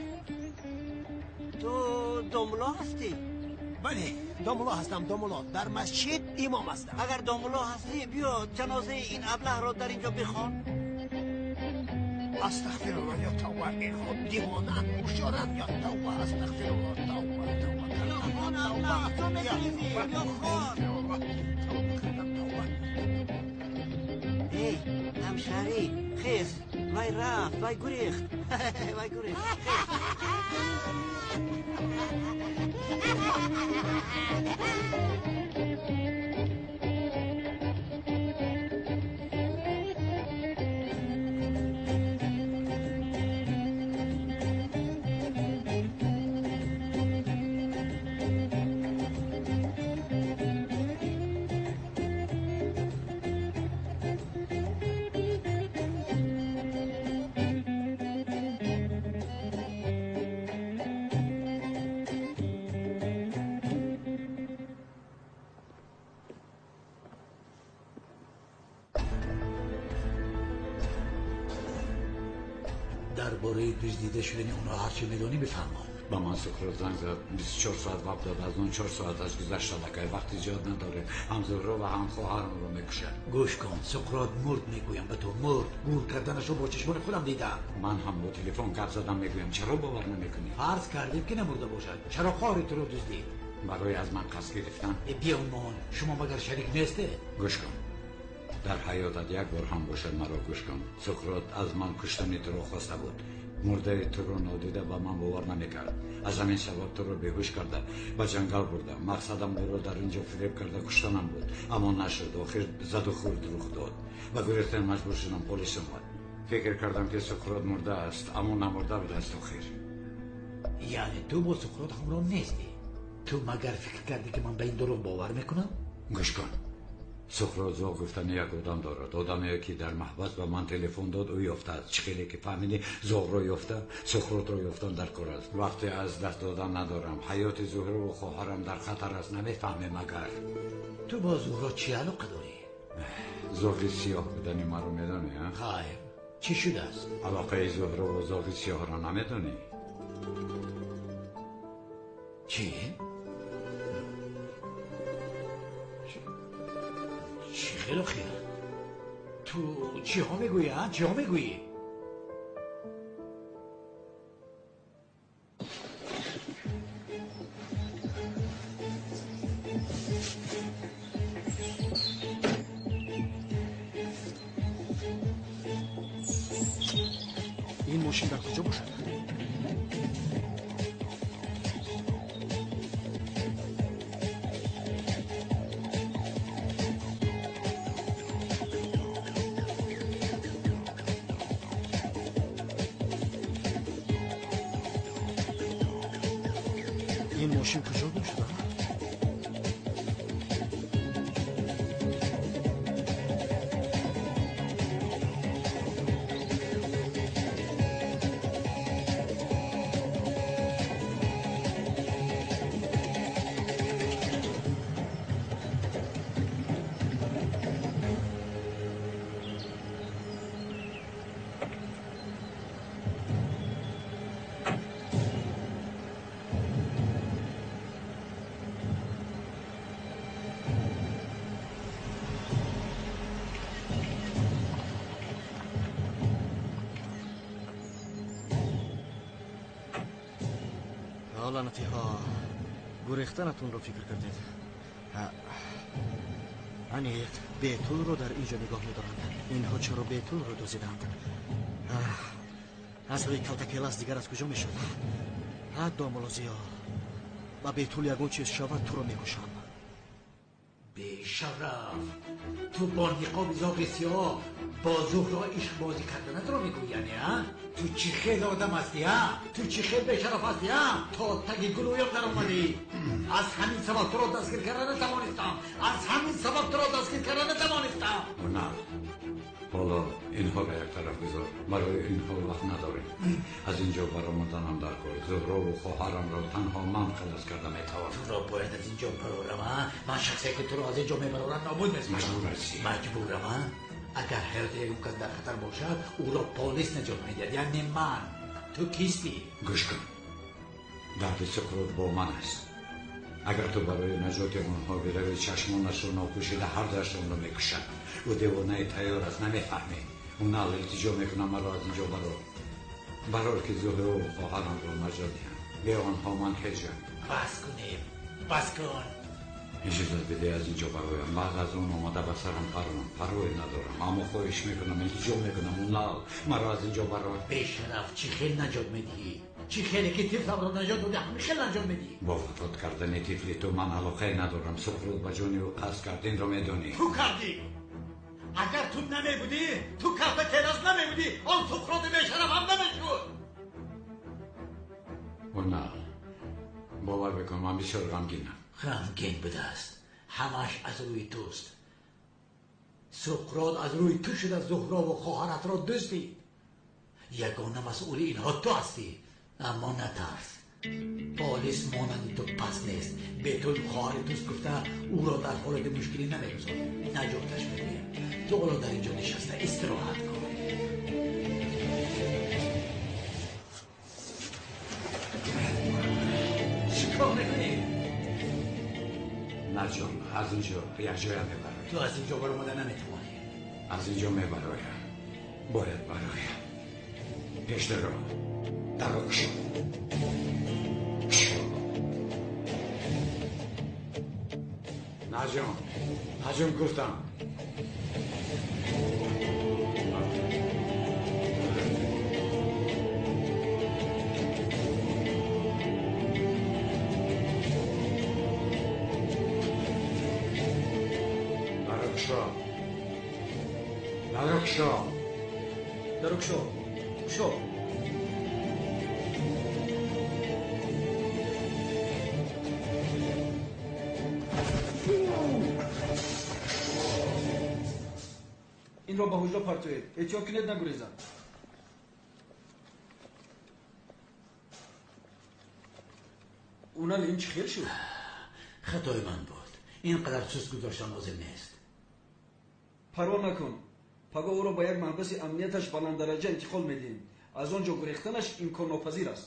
Speaker 7: تو داملا هستی؟
Speaker 6: بله داملا هستم، داملا در مسجد امام هستم.
Speaker 7: اگر داملا هستی بیا جنازه این ابله را در اینجا بخوان.
Speaker 6: استغفر الله یا توبه، این خود دیوانه هوشیارن. یا توبه، استغفر الله، توبه توبه.
Speaker 7: یا خان ابله تو می‌ریزی یا خان.
Speaker 6: توبه کردم توبه.
Speaker 7: ای همشهری خیز، وای رفت وای گریخت وای گریخت.
Speaker 12: Дар бораи дуздида шудани онҳо ҳарчи медонӣ бифармо.
Speaker 7: Ба ман Суқрот занг зад, 24 соат вақт дод, аз он 4 соаташ гузашта, аллакай вақти зиёд надорем. Ҳам Зуҳро ва ҳам хоҳарамро мекушад.
Speaker 12: Гӯш кун, Суқрот мурд, мегӯям ба ту, мурд. Гур карданашро бо чашмони худам дидам.
Speaker 7: Ман ҳам бо телефон гап задам, мегӯям, чаро бовар намекунӣ?
Speaker 12: Фарз кардем, ки намурда бошад. Чаро хоҳари туро дуздид?
Speaker 7: Барои аз ман қасд гирифтан.
Speaker 12: Биёмон, шумо магар шарик нестед?
Speaker 7: Гӯш кун, дар ҳаётат як бор ҳам бошад маро гӯш кун. Суқрот аз ман куштани туро хоста буд. Мурдаи туро нодида ба ман бовар намекард. Аз ҳамин сабаб туро беҳуш карда ба ҷангал бурдам. Мақсадам ӯро дар ин ҷо фиреб карда куштанам буд, аммо нашуд. Охир заду хӯрд рух дод. Ба гурехтан маҷбур шудам, полис омад. Фикр кардам, ки Суқрот мурда аст, аммо намурда будааст охир.
Speaker 12: Яъне ту бо Суқрот ҳамроҳ нестӣ? Ту магар фикр кардӣ, ки ман ба ин дурӯғ бовар мекунам?
Speaker 7: Гӯш кун, Суқрот зоғ гуфтани як одам дорад. Одаме, ки дар маҳбас ба ман телефон дод, ӯ ёфтааст. Чӣ хеле ки фаҳмидӣ, зоғро ёфта, Суқротро ёфтан дар кор аст. Вақте аз даст додан надорам. Ҳаёти Зуҳрову хоҳарам дар хатар аст, намефаҳмем агар.
Speaker 12: Ту бо Зуҳро чӣ алоқа дорӣ?
Speaker 7: Зоғи сиёҳ будани маро медонӣ, а?
Speaker 12: Хайр, чӣ шудааст?
Speaker 7: Алоқаи Зуҳрову зоғи сиёҳро намедонӣ?
Speaker 12: Чӣ? Чӣ хело хел? Ту чиҳо мегӯӣ, а? Чиҳо мегӯӣ?
Speaker 5: Ин мошин дар куҷо бошад? Ин мошин куҷо гум шуда? Лаънатиҳо, гурехтанатонро фикр кардед. Аниқ Бетулро дар ин ҷо нигоҳ медоранд. Инҳо чаро Бетулро дуздиданд? Аз рӯи калтакелас дигар аз куҷо мешуд? Домулозиё, ба Бетул ягон чиз шавад, туро мекушам.
Speaker 12: Бешараф, ту бо ниқоби зоғи сиёҳ бо Зуҳро ишқбозӣ карданатро мегӯӣ, яъне, а? Ту чӣ хел одам ҳастӣ, а? Ту чӣ хел бешараф ҳастӣ, а? То таги гулӯям даромадӣ. Аз ҳамин сабаб туро дастгир карда натавонистам. Аз ҳамин сабаб туро дастгир карда натавонистам.
Speaker 7: На, ҳоло инҳоро як тараф гузор. Барои инҳо вақт надорем. Аз ин ҷо баромаданам дар кор. Зуҳрову хоҳарамро танҳо ман халос карда метавонам.
Speaker 12: Туро бояд аз ин ҷо барорам, а? Ман шахсе, ки туро аз ин ҷо мебарорам, нобуд месозам.
Speaker 7: Маҷбур ҳастӣ.
Speaker 12: Маҷбурам, а? Агар ҳаёти ягон кас дар хатар бошад, ӯро полис наҷот медиҳад, яъне ман. Ту кистӣ?
Speaker 7: Гӯш кун, дарди Суқрот бо ман аст. Агар ту барои наҷоти онҳо биравӣ, чашмонашро нопӯшида ҳар дуяшонро мекушад. Ӯ девонаи тайёр аст, намефаҳмӣ. Унал, илтиҷо мекунам, маро аз ин ҷо барор. Барор, ки Зуҳрову хоҳарамро наҷот диҳам. Бе онҳо ман ҳеҷам.
Speaker 12: Бас кунем, бас кун.
Speaker 7: Иҷозат биде аз ин ҷо бароям. Баъд аз он омада ба сарам парон, парвое надорам, аммо хоҳиш мекунам, илтиҷо мекунам, Унал, маро аз ин ҷо барор.
Speaker 12: Бешараф, чӣ хел наҷот медиҳӣ? Чӣ хеле ки тифламро наҷот доди, ҳамин хел наҷот медиҳӣ?
Speaker 7: Бо вафот кардани тифли ту ман алоқае надорам. Суқрот ба ҷони ӯ қасд кард, инро медонӣ.
Speaker 12: Ту кардӣ. Агар ту намебудӣ, ту калтакелас намебудӣ, он Суқроти бешараф ҳам намешуд.
Speaker 7: Унал, бовар бикун, ман бисёр ғамгинам.
Speaker 12: Ғамгин будааст, ҳамаш аз рӯи туст. Суқрот аз рӯи ту шуда Зуҳрову хоҳаратро дуздид. Ягона масъули инҳо ту ҳастӣ. Аммо натарс, полис монанди ту пас нест. Бетул хоҳари туст гуфта ӯро дар ҳолати мушкилӣ намегузорад, наҷоташ медиҳем. Ту ҳоло дар ин ҷо нишаста истироҳат кун.
Speaker 7: Наҷон, аз ин ҷо якҷоя мебароем.
Speaker 12: Ту аз ин ҷо баромада наметавонӣ.
Speaker 7: Аз ин ҷо мебароям. Бояд бароям. Пеш даро. Даро кушо. Кушо. Наҷон, Наҷон гуфтам. Даро кушо.
Speaker 1: Даро кушо. Кушо. Инро ба ҳуҷра партоед. Эҳтиёт кунед, нагурезад. Унал, ин чӣ хел шуд?
Speaker 12: Хатои ман буд. Ин қадар суст гузоштан лозим нест.
Speaker 1: Парво накун. Пагоҳ ӯро ба як маҳбаси амнияташ баланддараҷа интиқол медиҳем. Аз он ҷо гурехтанаш имконнопазир аст.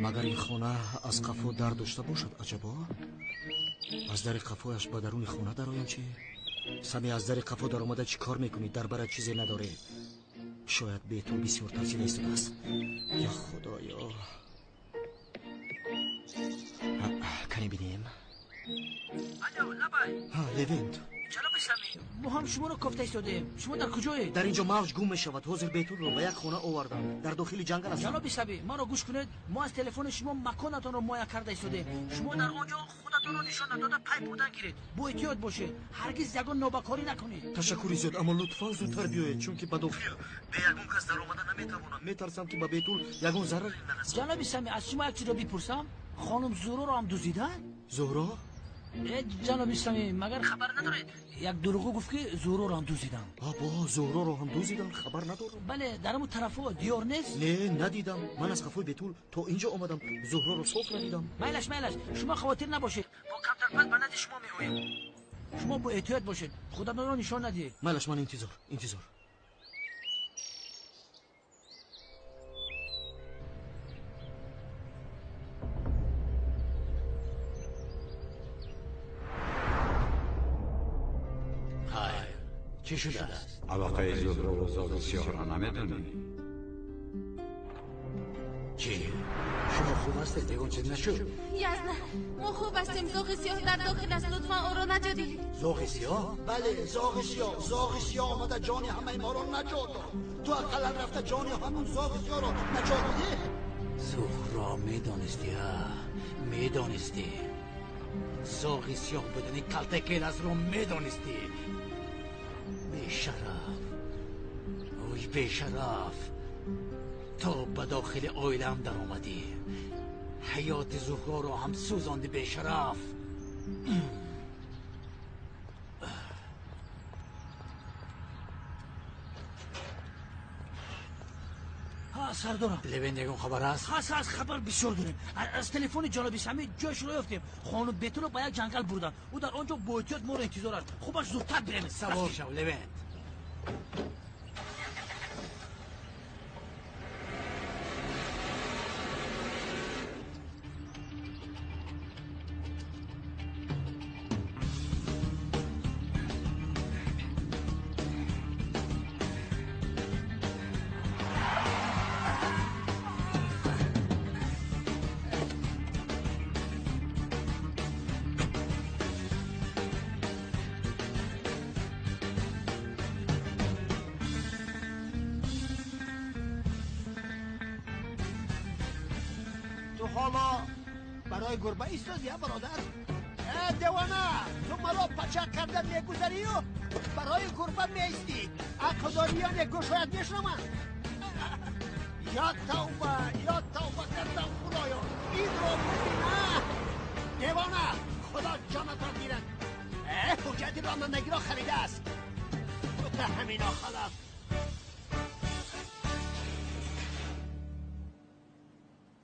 Speaker 5: Магар ин хона аз қафо дар дошта бошад, аҷабо? Аз дари қафояш ба даруни хона дароям чӣ? Сами, аз дари қафо даромада чӣ кор мекунӣ? Дар барат чизе надорӣ. Шояд Бетул бисёр тарсида истодааст. Ё Худоё! Кане бинем.
Speaker 10: Алло, лабай.
Speaker 5: Ҳа, Левент.
Speaker 10: Ҷаноби Сами, мо ҳам шуморо кофта истодаем. Шумо дар куҷоед?
Speaker 5: Дар инҷо мавҷ гум мешавад. Ҳозир Бетулро ба як хона овардам. Дар дохили ҷангал ҳастам.
Speaker 10: Ҷаноби Сами, маро гӯш кунед. Мо аз телефони шумо маконатонро муайян карда истодаем. Шумо дар он ҷо худатонро нишон надода пай бурдан гиред. Бо эҳтиёт бошед. Ҳаргиз ягон нобакорӣ накунед.
Speaker 5: Ташаккури зиёд, аммо лутфан зудтар биёед, чунки ба дохил бе ягон кас даромада наметавонам. Метарсам, ки ба Бетул ягон зараре нарасад.
Speaker 10: Ҷаноби Сами, аз шумо як чизро бипурсам? Хонум Зуҳроро ҳам дуздиданд?
Speaker 5: Зуҳро?
Speaker 10: Ҷаноби Сами, магар хабар надоред? Як дурӯғгӯ гуфт, ки Зуҳроро ҳам дуздиданд.
Speaker 5: Або, Зуҳроро ҳам дуздиданд? Хабар надорам.
Speaker 10: Бале, дар ҳамун тарафҳо диёр нест?
Speaker 5: Не, надидам. Ман аз қафои Бетул то инҷо омадам, Зуҳроро соф надидам.
Speaker 10: Майлаш, майлаш, шумо хавотир набошед. Бо камтар пас ба назди шумо меоем. Шумо бо эҳтиёт бошед, худатонро нишон надиҳед.
Speaker 5: Майлаш, ман интизор, интизор.
Speaker 12: Чӣ шудааст?
Speaker 7: Алоқаи Зуҳрову зоғи сиёҳро намедонӣ?
Speaker 12: Чӣ? Шумо хуб ҳастед? Ягон чиз нашуд?
Speaker 2: Ясна, мо хуб ҳастем. Зоғи сиёҳ дар дохил аст. Лутфан ӯро наҷот диҳед.
Speaker 12: Зоғи сиёҳ?
Speaker 9: Бале, зоғи сиёҳ. Зоғи сиёҳ омада ҷони ҳамаи моро наҷот дод. Ту ақаллан рафта ҷони ҳамун зоғи сиёҳро наҷот бидеҳ.
Speaker 12: Зуҳро, медонистӣ, медонистӣ. Зоғи сиёҳ будани калтакеласро медонистӣ. Бешараф, ой бешараф, то ба дохили оилаам даромадӣ, ҳаёти Зуҳроро ҳам сӯзонди, бешараф.
Speaker 10: Сардорам.
Speaker 12: Левент, ягон хабар ҳаст?
Speaker 10: Ҳаст, ҳаст, хабар бисёр дорем. Аз телефони ҷаноби Сами ҷойшро ёфтем. Хонум Бетулро ба як ҷангал бурданд. Ӯ дар он ҷо бо эҳтиёт моро интизор аст. Хубаш зудтар бирем.
Speaker 12: Савор шав, Левент.
Speaker 9: Гурба истоди, бародар. Девона, ту маро пачақ карда мегузарию барои гурба меистӣ. Ақлдориёне гӯшояд мешунаванд. Ё тавба, ё тавба кардам, Худоё, инро бибина. Девона, Худо ҷонатро гирад. Ҳуҷҷати ронандагиро харидааст. Муттаҳамино халаф.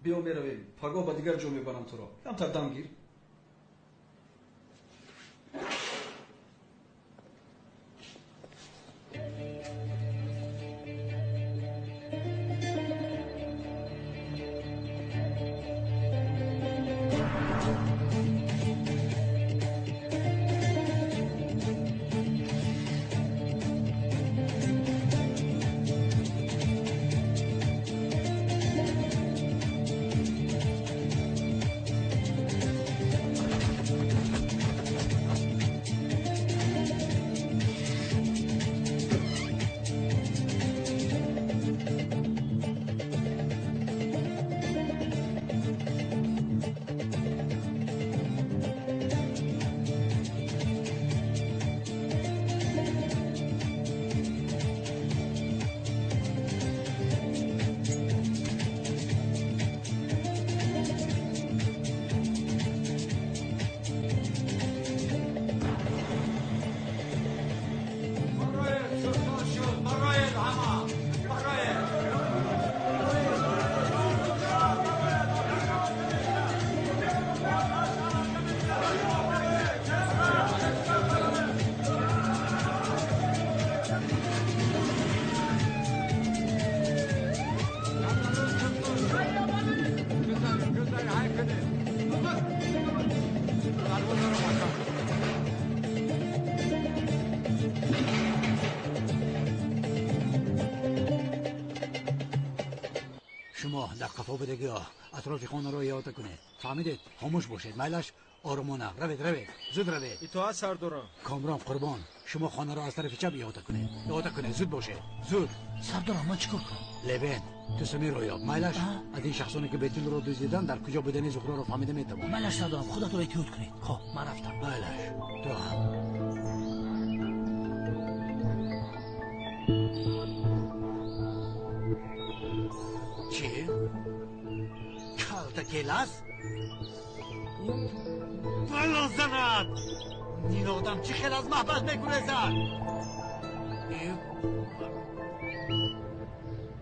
Speaker 1: Биё меравем. Пагоҳ ба дигар ҷо мебарам туро. Камтар дам гир.
Speaker 12: Шумо дар қафо будагиҳо атрофи хонаро иҳота кунед. Фаҳмидед? Хомӯш бошед. Майлаш оромона. Равед, равед. Зуд равед.
Speaker 8: Итоат сардорам.
Speaker 12: Комрон қурбон, шумо хонаро аз тарафи чап иҳота кунед. Иҳота кунед, зуд бошед. Зуд.
Speaker 10: Сардорам, ман чӣ кор кунам?
Speaker 12: Левент, ту Самирро ёб. Майлаш, аз ин шахсоне ки Бетулро дуздиданд, дар куҷо будани Зуҳроро фаҳмида метавон.
Speaker 10: Майлаш сардорам, худатро эҳтиёт кунед. Хоб, ман рафтам.
Speaker 12: Майлаш, ту ҳам. Чӣ? Калта келас? Бало занад! Ин одам чӣ хел аз маҳбас мегурезад?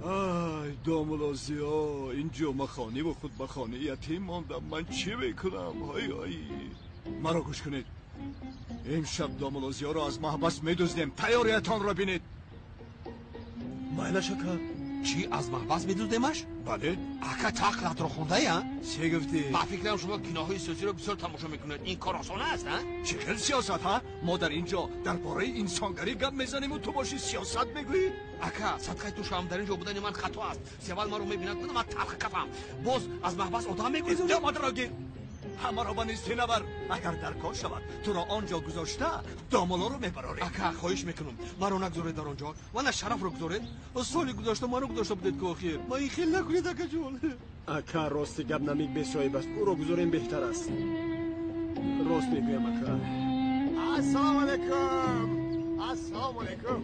Speaker 15: Ай, домулло Зиё, ин ҷомахонӣ ва хутбахонӣ ятим мондам. Ман чӣ мекунам? Ай, ай. Маро гӯш кунед. Имшаб домулло Зиёро аз маҳбас медуздем. Тайёриятонро бинед. Майлаш ака.
Speaker 16: Чӣ, аз маҳбас медуздемаш?
Speaker 15: Бале.
Speaker 16: Ака, ту ақлатро хондаи, а?
Speaker 15: Чӣ гуфтӣ?
Speaker 16: Ба фикрам шумо киноҳои сиёсиро бисёр тамошо мекунед. Ин кор осон аст, а?
Speaker 15: Чӣ хел сиёсат, ҳа? Мо дар ин ҷо дар бораи инсонгарӣ гап мезанему ту бошӣ сиёсат мегӯӣ?
Speaker 16: Ака, садқаи ту шавам, дар ин ҷо будани ман хато аст. Севал маро мебинад, кунам ман талх кафам. Боз аз маҳбас одам мегурезонӣ?
Speaker 15: Домадро гир. Ҳамаро ба нисфи навар. Агар дар кор шавад, туро он ҷо гузошта, домолоро мебарорем.
Speaker 16: Ака, хоҳиш мекунам, маро нагузоред дар он ҷо. Ва на шарафро гузоред. Соли гузашта маро гузошта будед ки охир. Ма ин хел накунед, акаҷон.
Speaker 8: Ака, рости гап намик бесоҳиб аст. Ӯро гузорем беҳтар аст. Рост мегӯям, ака.
Speaker 9: Ассалому алайкум. Ассалому алайкум.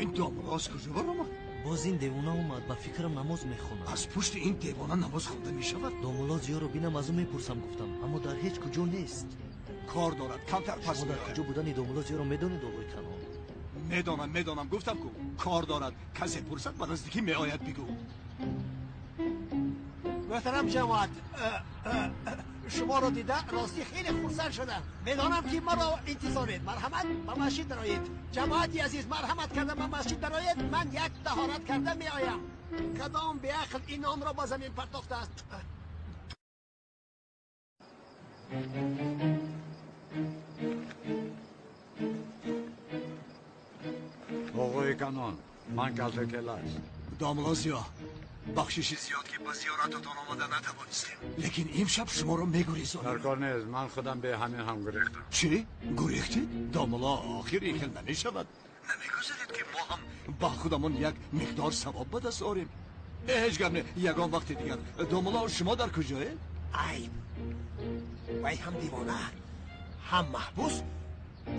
Speaker 15: Ин домола аз куҷо баромад?
Speaker 5: Боз ин девона омад, ба фикрам намоз мехонад.
Speaker 15: Аз пушти ин девона намоз хонда мешавад?
Speaker 5: Домулло Зиёро бинам, аз ӯ мепурсам гуфтам, аммо дар ҳеҷ куҷо нест.
Speaker 15: Кор дорад, камтар пас
Speaker 5: Шумо дар куҷо будани домулло Зиёро медонед, оғои Канон?
Speaker 15: Медонам, медонам, гуфтам ку кор дорад. Касе пурсад, ба наздикӣ меояд, бигӯ.
Speaker 9: Муҳтарам ҷамоат, шуморо дида ростӣ хеле хурсанд шудам. Медонам ки маро интизоред. Марҳамат, ба масҷид дароед. Ҷамоати азиз, марҳамат карда ба масҷид дароед. Ман як таҳорат карда меоям. Кадом беақл ин нонро ба замин партохтааст?
Speaker 7: Оғои Канон, ман калтакелас.
Speaker 15: Домулло Зиё, бахшиши зиёд ки ба зиёрататон омада натавонистем, лекин имшаб шуморо мегурезонем.
Speaker 7: Дар кор нест, ман худам бе ҳамин ҳам гурехтам.
Speaker 15: Чӣ? Гурехтед? Домулло, охир ин хел намешавад. Намегузаред ки мо ҳам ба худамон як миқдор савоб ба даст орем? Ҳеҷ гап не, ягон вақти дигар. Домулло, шумо дар куҷоед?
Speaker 9: Айб, вай ҳам девона, ҳам маҳбус,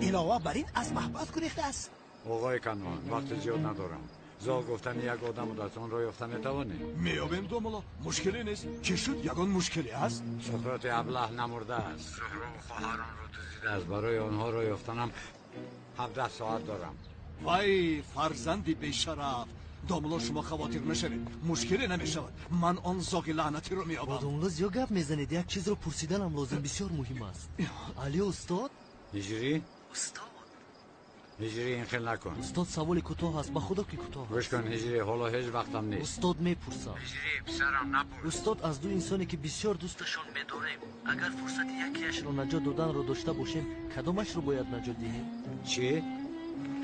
Speaker 9: илова бар ин аз маҳбас гурехтааст.
Speaker 7: Оғои Канон, вақти зиёд надорам. Зол гуфтани як одам будаст, онро ёфта метавонӣ?
Speaker 15: Меёбем, домулло, мушкиле нест. Чӣ шуд? Ягон мушкиле ҳаст?
Speaker 7: Суҳроти аблаҳ намурдааст. Зуҳро хоҳаронро дуздидааст. Барои онҳоро ёфтанам 17 соат дорам.
Speaker 15: Вай, фарзанди бешараф! Домулло, шумо хавотир нашавед, мушкиле намешавад. Ман он зоғи лаънатиро меёбам.
Speaker 5: Бо домулло зиёд гап мезанед. Як чизро пурсиданам лозим, бисёр муҳим аст. Алё, устод?
Speaker 7: Ҳиҷрӣ?
Speaker 5: Устод.
Speaker 7: Ҳиҷрӣ, ин хел накун.
Speaker 5: Устод, саволи кӯтоҳ аст, ба худо ки кӯтоҳ аст.
Speaker 7: Гӯш кун, Ҳиҷрӣ, ҳоло ҳеҷ вақтам нест.
Speaker 5: Устод, мепурсам.
Speaker 7: Ҳиҷрӣ, писарам, напурс.
Speaker 5: Устод, аз ду инсоне ки бисёр дӯсташон медорем, агар фурсати якеашро наҷот доданро дошта бошем, кадомашро бояд наҷот диҳем?
Speaker 7: Чӣ?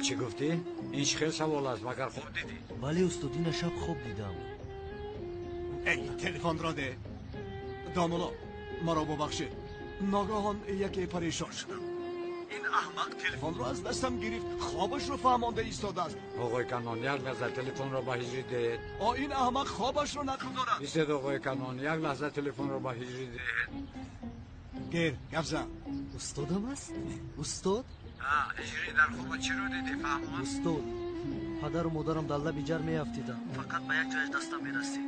Speaker 7: Чӣ гуфтӣ? Ин чӣ хел савол аст? Магар хоб дидӣ?
Speaker 5: Бале, устод, ина шаб хоб дидам.
Speaker 15: Эй, телефонро де. Домулло, маро бубахшед. Ногаҳон яке парешон шудам. Ин аҳмақ телефонро аз дастам гирифт, хобашро фаҳмонда истодааст.
Speaker 7: Оғои Канон, як лаҳза телефонро ба Ҳиҷрӣ диҳед.
Speaker 15: О, ин аҳмақ хобашро нақл дорад.
Speaker 7: Истед, оғои Канон, як лаҳза телефонро ба Ҳиҷрӣ диҳед.
Speaker 15: Гир, гап зан.
Speaker 5: Устодам аст? Устод?
Speaker 7: Ҳиҷрӣ, дар хоба чиро дидӣ, фаҳмон?
Speaker 5: Устод, падару модарам дар лаби ҷар меафтиданд. Фақат ба як ҷояш дастам мерасид.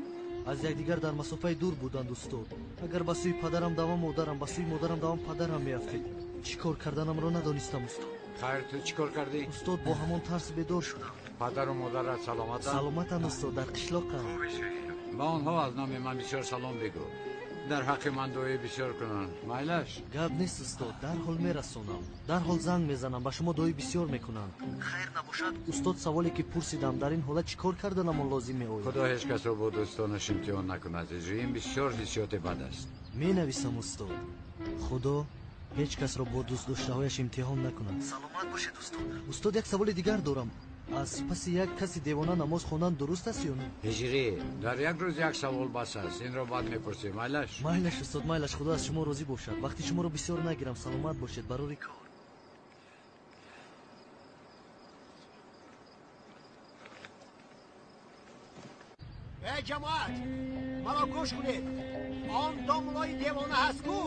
Speaker 5: Аз якдигар дар масофаи дур буданд, устод. Агар ба сӯи падарам давам, модарам, ба сӯи модарам давам, падарам меафтид. Чӣ кор карданамро надонистам, устод.
Speaker 7: Хайр, ту чӣ кор кардӣ?
Speaker 5: Устод, бо ҳамон тарс бедор шудам.
Speaker 7: Падару модарат саломатанд?
Speaker 5: Саломатанд, устод, дар қишлоқам.
Speaker 7: Ба онҳо аз номи ман бисёр салом бигӯ. Дар ҳаққи ман дуои бисёр кунанд. Майлаш?
Speaker 5: Гап нест, устод, дарҳол мерасонам. Дарҳол занг мезанам, ба шумо дуои бисёр мекунанд. Хайр набошад, устод, саволе ки пурсидам, дар ин ҳолат чӣ кор карданамон лозим меояд?
Speaker 7: Худо ҳеҷ касро бо дӯстонаш имтиҳон накунад. Ин бисёр ҳиссиёти бад аст.
Speaker 5: Менависам, устод. Худо ҳеҷ касро бо дӯстдоштаҳояш имтиҳон накунад. Саломат бошед, устод. Устод, як саволи дигар дорам. Аз паси як каси девона намоз хондан дуруст аст ё не?
Speaker 7: Ҳиҷрӣ, дар як рӯз як савол бас аст. Инро баъд мепурсем. Майлаш?
Speaker 5: Майлаш устод, майлаш. Худо аз шумо розӣ бошад. Вақти шуморо бисёр нагирам. Саломат бошед. Барори кор.
Speaker 9: Эй ҷамоат, маро гӯш кунед. Он домулои девона ҳаст ку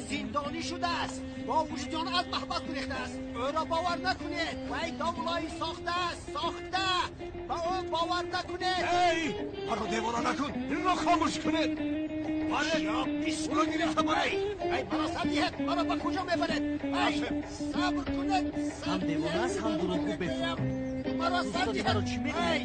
Speaker 9: зиндонӣ шудааст, бо вуҷуди он аз маҳбас гурехтааст. Ӯро бовар накунед. Вай домулои сохтааст, сохта. Ба ӯ бовар накунед.
Speaker 15: Эй, маро девона накун. Инро хомӯш кунед. Ӯро гирифта баред.
Speaker 9: Эй, маро сар диҳед. Маро ба куҷо мебаред? Эй, сабр кунед.
Speaker 5: Ҳам девона аст, ҳам дурӯғгӯ бефаҳм.
Speaker 9: Маро сар диҳед. Эй,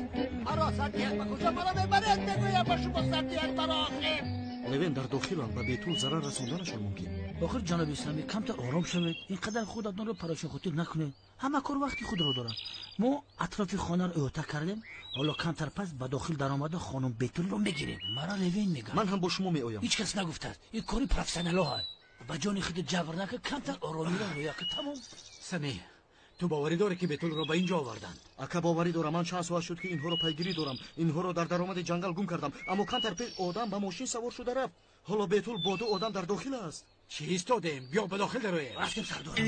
Speaker 9: маро сар диҳед. Ба куҷо маро мебаред? Мегӯям ба шумо сар диҳед маро охир.
Speaker 5: Левен дар дохиланд, ба Бетул зарар расонданашон мумкин.
Speaker 10: Охир ҷаноби Самир, камтар ором шавед. Ин қадар худатонро парошон хотир накунед. Ҳама кор вақти худро дорад. Мо атрофи хонаро иҳота кардем. Ҳоло камтар пас ба дохил даромада хонум Бетулро мегирем. Мара Левен мегӯяд.
Speaker 5: Ман ҳам бо шумо меоям.
Speaker 10: Ҳеҷ кас нагуфтааст. Ин кори профессионалҳо. Ба ҷони худ ҷабр накун, камтар оромиро рӯя кун. Тамом.
Speaker 12: Самир, ту боварӣ дорӣ ки Бетулро ба инҷо оварданд?
Speaker 5: Ака, боварӣ дорам. Ман чанд соат шуд ки инҳоро пайгирӣ дорам. Инҳоро дар даромади ҷангал гум кардам. Аммо камтар пеш одам ба мошин савор шуда рафт. Ҳоло Бетул бо ду одам дар дохил аст.
Speaker 12: Чӣ истодем? Биё ба дохил дароем.
Speaker 10: Рафтем сардор. Эй,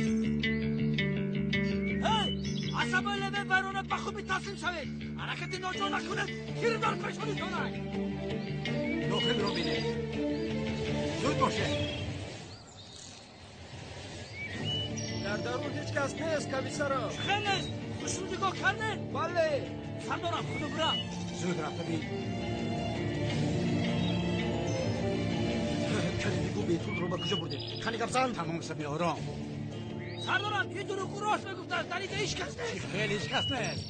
Speaker 10: асабои Левен вайрона ба хуби таслим шавед. Ҳаракати ноҷо накунед. Тир дар пешонитон.
Speaker 12: Дохилро бинед. Зуд бошед.
Speaker 8: Дар дарун ҳеҷ кас нест, комиссарам.
Speaker 10: Хел нест. Хушрӯ нигоҳ кардед?
Speaker 8: Бале.
Speaker 10: Сардорам, худо бирам.
Speaker 12: Зуд рафта бин.
Speaker 5: Кани бигӯ Бетулро ба куҷо бурдед? Кани гап зан.
Speaker 12: Тамом Самир, ором.
Speaker 10: Сардорам, ин дурӯғгӯ рост мегуфтааст. Дар инҷо ҳеҷ кас нест.
Speaker 12: Хел ҳеҷ кас нест.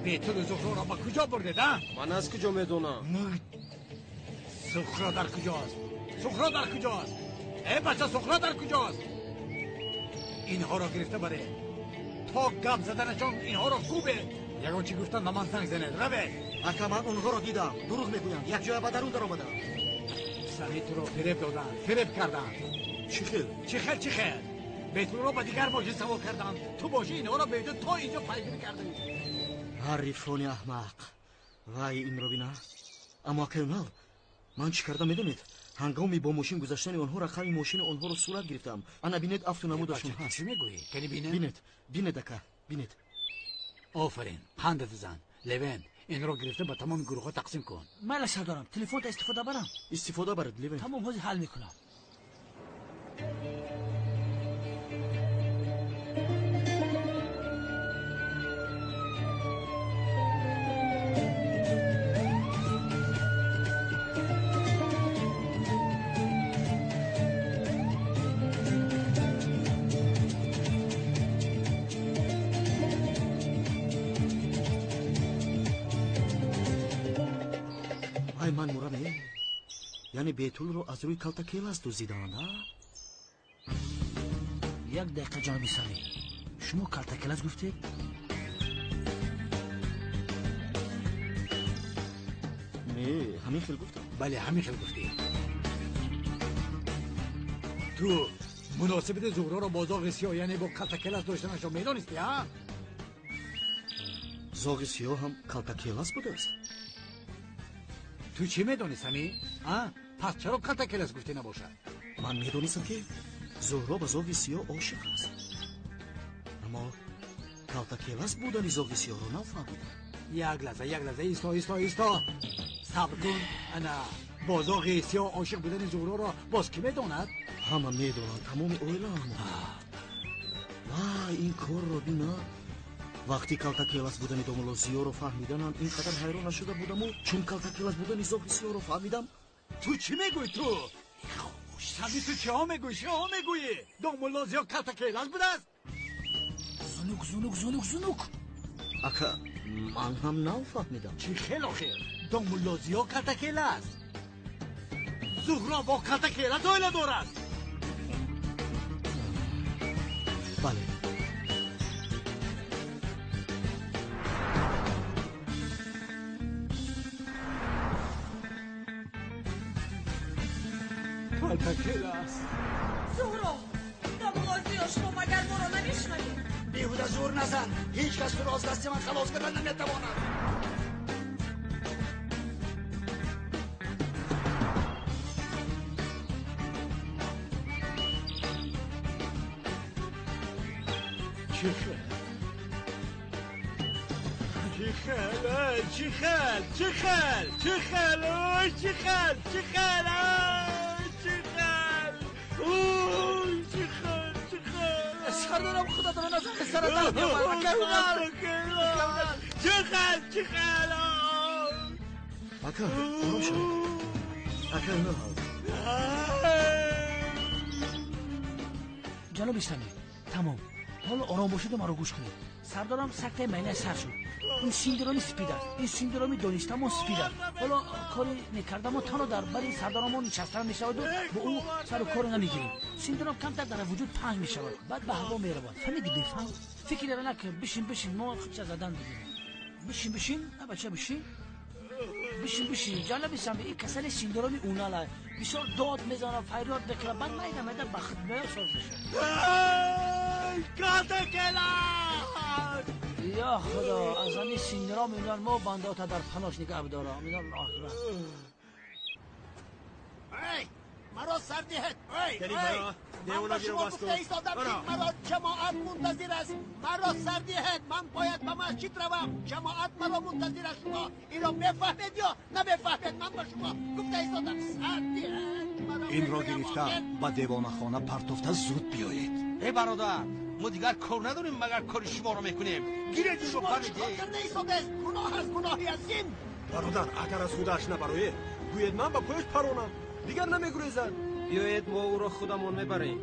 Speaker 12: Бетулу Зуҳроро ба куҷо бурдед, а?
Speaker 8: Ман аз куҷо медонам?
Speaker 12: Зуҳро дар куҷост? Зуҳро дар куҷост? Эй бача, Зуҳро дар куҷост? Инҳоро гирифта баред. То гап заданашон инҳоро кӯбед. Ягон чӣ гуфтан ба ман занг занед. Равед.
Speaker 5: Ака, ман онҳоро дидам. Дурӯғ мегӯянд. Як ҷоя ба дарун даромадам.
Speaker 12: Самир, туро фиреб доданд, фиреб карданд.
Speaker 5: Чӣ хел?
Speaker 12: Чӣ хел, чӣ хел? Бетулро ба дигар мошин савор карданд. Ту бошӣ инҳоро беҷо то инҷо пайгирӣ кардӣ.
Speaker 5: Ҳарифони аҳмақ. Вай, инро бина. Аммо акай Унал, ман чӣ кардам медонед? Ҳангоми бо мошин гузаштани онҳо рақами мошини онҳоро сурат гирифтам. Ана бинед, афту намудашон ҳаст.
Speaker 12: Чӣ мегӯӣ? Кани бинем?
Speaker 5: Бинед, бинед ака, бинед.
Speaker 12: Офарин, қандат зан. Левен, инро гирифта ба тамоми гурӯҳҳо тақсим кун.
Speaker 10: Майла сардорам, телефонта истифода барам?
Speaker 5: Истифода баред, Левен.
Speaker 10: Тамом, ҳозир ҳал мекунам.
Speaker 5: Вай, ман мурам, э? Яъне Бетулро аз рӯи калтакелас дуздиданд, а?
Speaker 10: Як дақиқа ҷаноби Самир, шумо калтакелас гуфтед?
Speaker 5: Не, ҳамин хел гуфтам.
Speaker 12: Бале, ҳамин хел гуфтӣ. Ту муносибати Зуҳроро бо зоғи сиёҳ, яъне бо калтакелас доштанашро медонистӣ, а?
Speaker 5: Зоғи сиёҳ ҳам калтакелас будааст?
Speaker 12: Ту чӣ медонӣ, Самир? А? Пас чаро калтакелас гуфтӣ набошад?
Speaker 5: Ман медонистам ки Зуҳро ба зоғи сиёҳ ошиқ аст. Аммо калтакелас будани зоғи сиёҳро нафаҳмидам.
Speaker 12: Як лаҳза, як лаҳза, исто, исто, исто. Сабр кун. Ана, бо зоғи сиёҳ ошиқ будани Зуҳроро боз кӣ медонад?
Speaker 5: Ҳама медонанд, тамоми оилаам. Вай, ин корро бина. Вақти калтакелас будани домулло Зиёро фаҳмиданам, ин қадар ҳайрон нашуда будаму, чун калтакелас будани зоғи сиёҳро фаҳмидам.
Speaker 12: Ту чӣ мегӯӣ ту? Самир, ту чиҳо мегӯӣ? Чиҳо мегӯӣ? Домулло Зиё калтакелас будааст?
Speaker 10: Зунук, зунук, зунук, зунук.
Speaker 5: Ака, ман ҳам нафаҳмидам.
Speaker 12: Чӣ хел охир? Домулло Зиё калтакелас. Зуҳро бо калтакелас оила дорад.
Speaker 5: Бале.
Speaker 12: Калтакелас.
Speaker 17: Зуҳро, домулло Зиё, шумо магар моро намешунавед?
Speaker 9: Дигар зӯр назан. Ҳеҷ кас туро аз дасти ман халос карда наметавонад.
Speaker 15: Чӣ хел? Чӣ хел? Чӣ хел? Чӣ хел? Чӣ хел? Ой, чӣ хел? Чӣ хел? Ой, чӣ хел? Ой, чӣ хел? Чӣ хел?
Speaker 10: Сардорам, худо туро назар сара дард меоварад. Акай Унал!
Speaker 15: Чӣ хел? Чӣ хел?
Speaker 5: Ака, ором шавед. Акай Унал.
Speaker 10: Ҷаноби Самир, тамом. Ҳоло ором бошеду маро гӯш кунед. Сардорам сактаи майнаи сар шуд. Ин синдроми спид аст. Ин синдроми донистамо спид аст. Ҳоло кори мекардамо танҳо дар бари сардорамон нишастан мешаваду бо ӯ сару корро намегирем. Синдром камтар дар вуҷуд паҳн мешавад, баъд ба ҳаво меравад. Фаҳмидӣ, бефаҳм? Фикреро накун. Бишин, бишин, мо худша задан бигирем. Бишин, бишин, на бача, бишин. Бишин, бишин. Ҷаноби Самир, ин касали синдроми Унал аст. Бисёр дод мезанад, фарёд мекунад, баъд майда майда ба худ меояд, соз мешавад.
Speaker 15: Калтакелас!
Speaker 10: Я худо, аз ҳамин синдром Унал мо бандаота дар панош нигаҳ бидорам. Аллоҳ акбар.
Speaker 9: Эй, маро сар диҳед. Эй,
Speaker 8: Келин
Speaker 9: эй,
Speaker 8: маро,
Speaker 9: ман
Speaker 8: девона
Speaker 9: ба
Speaker 8: гиро
Speaker 9: шумо
Speaker 8: бас
Speaker 9: гуфта
Speaker 8: кун.
Speaker 9: истодам, ки
Speaker 8: Маро.
Speaker 9: маро ҷамоат мунтазир аст. Маро сар диҳед. Ман бояд ба масҷид равам. Ҷамоат маро мунтазир аст. Шумо инро мефаҳмед ё намефаҳмед? Ман ба шумо гуфта истодам, сар диҳед. Маро
Speaker 15: Инро
Speaker 9: мегӯям,
Speaker 15: гирифта
Speaker 9: охир.
Speaker 15: ба девонахона партофта зуд биёед.
Speaker 16: Эй бародар, мо дигар кор надорем, магар кори шуморо мекунем. Гиред инро,
Speaker 9: Шумо чӣ кор
Speaker 16: баред.
Speaker 9: карда истодаед? Гуноҳ аст, гуноҳи азим.
Speaker 8: Бародар, агар аз худаш набароед, гӯед ман ба пояш паронам. Дигар намегурезад.
Speaker 11: Биёед, мо ӯро худамон мебарем.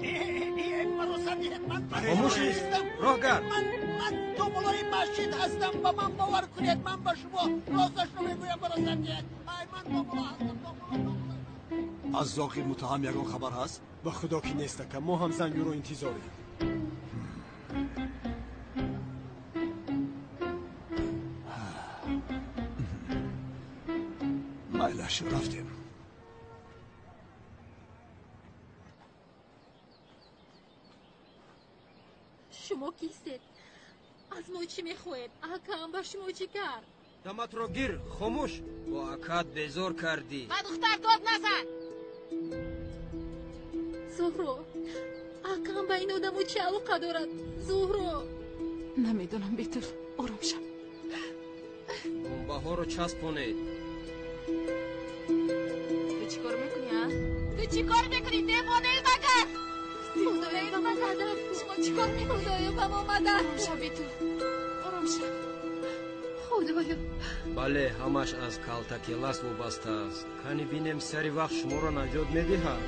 Speaker 9: Маро сар диҳед, ман
Speaker 11: Хомӯш
Speaker 9: нестам.
Speaker 11: роҳгард.
Speaker 9: Ман домулои масҷид ҳастам, ба ман бовар кунед, ман ба шумо росташро мегӯям, маро сар диҳед. Ай, ман домуло ҳастам, домуло.
Speaker 15: Аз зоқи муттаҳам ягон хабар ҳаст?
Speaker 8: Ба худо ки нест, ака. Мо ҳам занги ӯро интизорем.
Speaker 15: Майлаш, рафтем.
Speaker 4: Шумо кистед? Аз мо чӣ мехоҳед? Акам ба шумо чӣ кард?
Speaker 11: Даматро гир, хомӯш. Бо акат безор кардӣ.
Speaker 4: Ба духтар дод назан. Зуҳро, акам ба ин одамо чӣ алоқа дорад? Зуҳро.
Speaker 2: Намедонам, Бетул, ором шав.
Speaker 11: Бомбаҳоро часпонед.
Speaker 2: Ту чӣ кор мекунӣ, а?
Speaker 4: Ту чӣ кор мекунӣ? Девонаи магар? Худоё, ба мо мадад. Шумо чӣ кор мекунӣ? Худоё, ба мо мадад.
Speaker 2: Ором шав, Бетул, ором шав.
Speaker 4: Худоё.
Speaker 11: Бале, ҳамаш аз Калтакелас вобаста аст. Кани бинем, сари вақт шуморо наҷот медиҳад.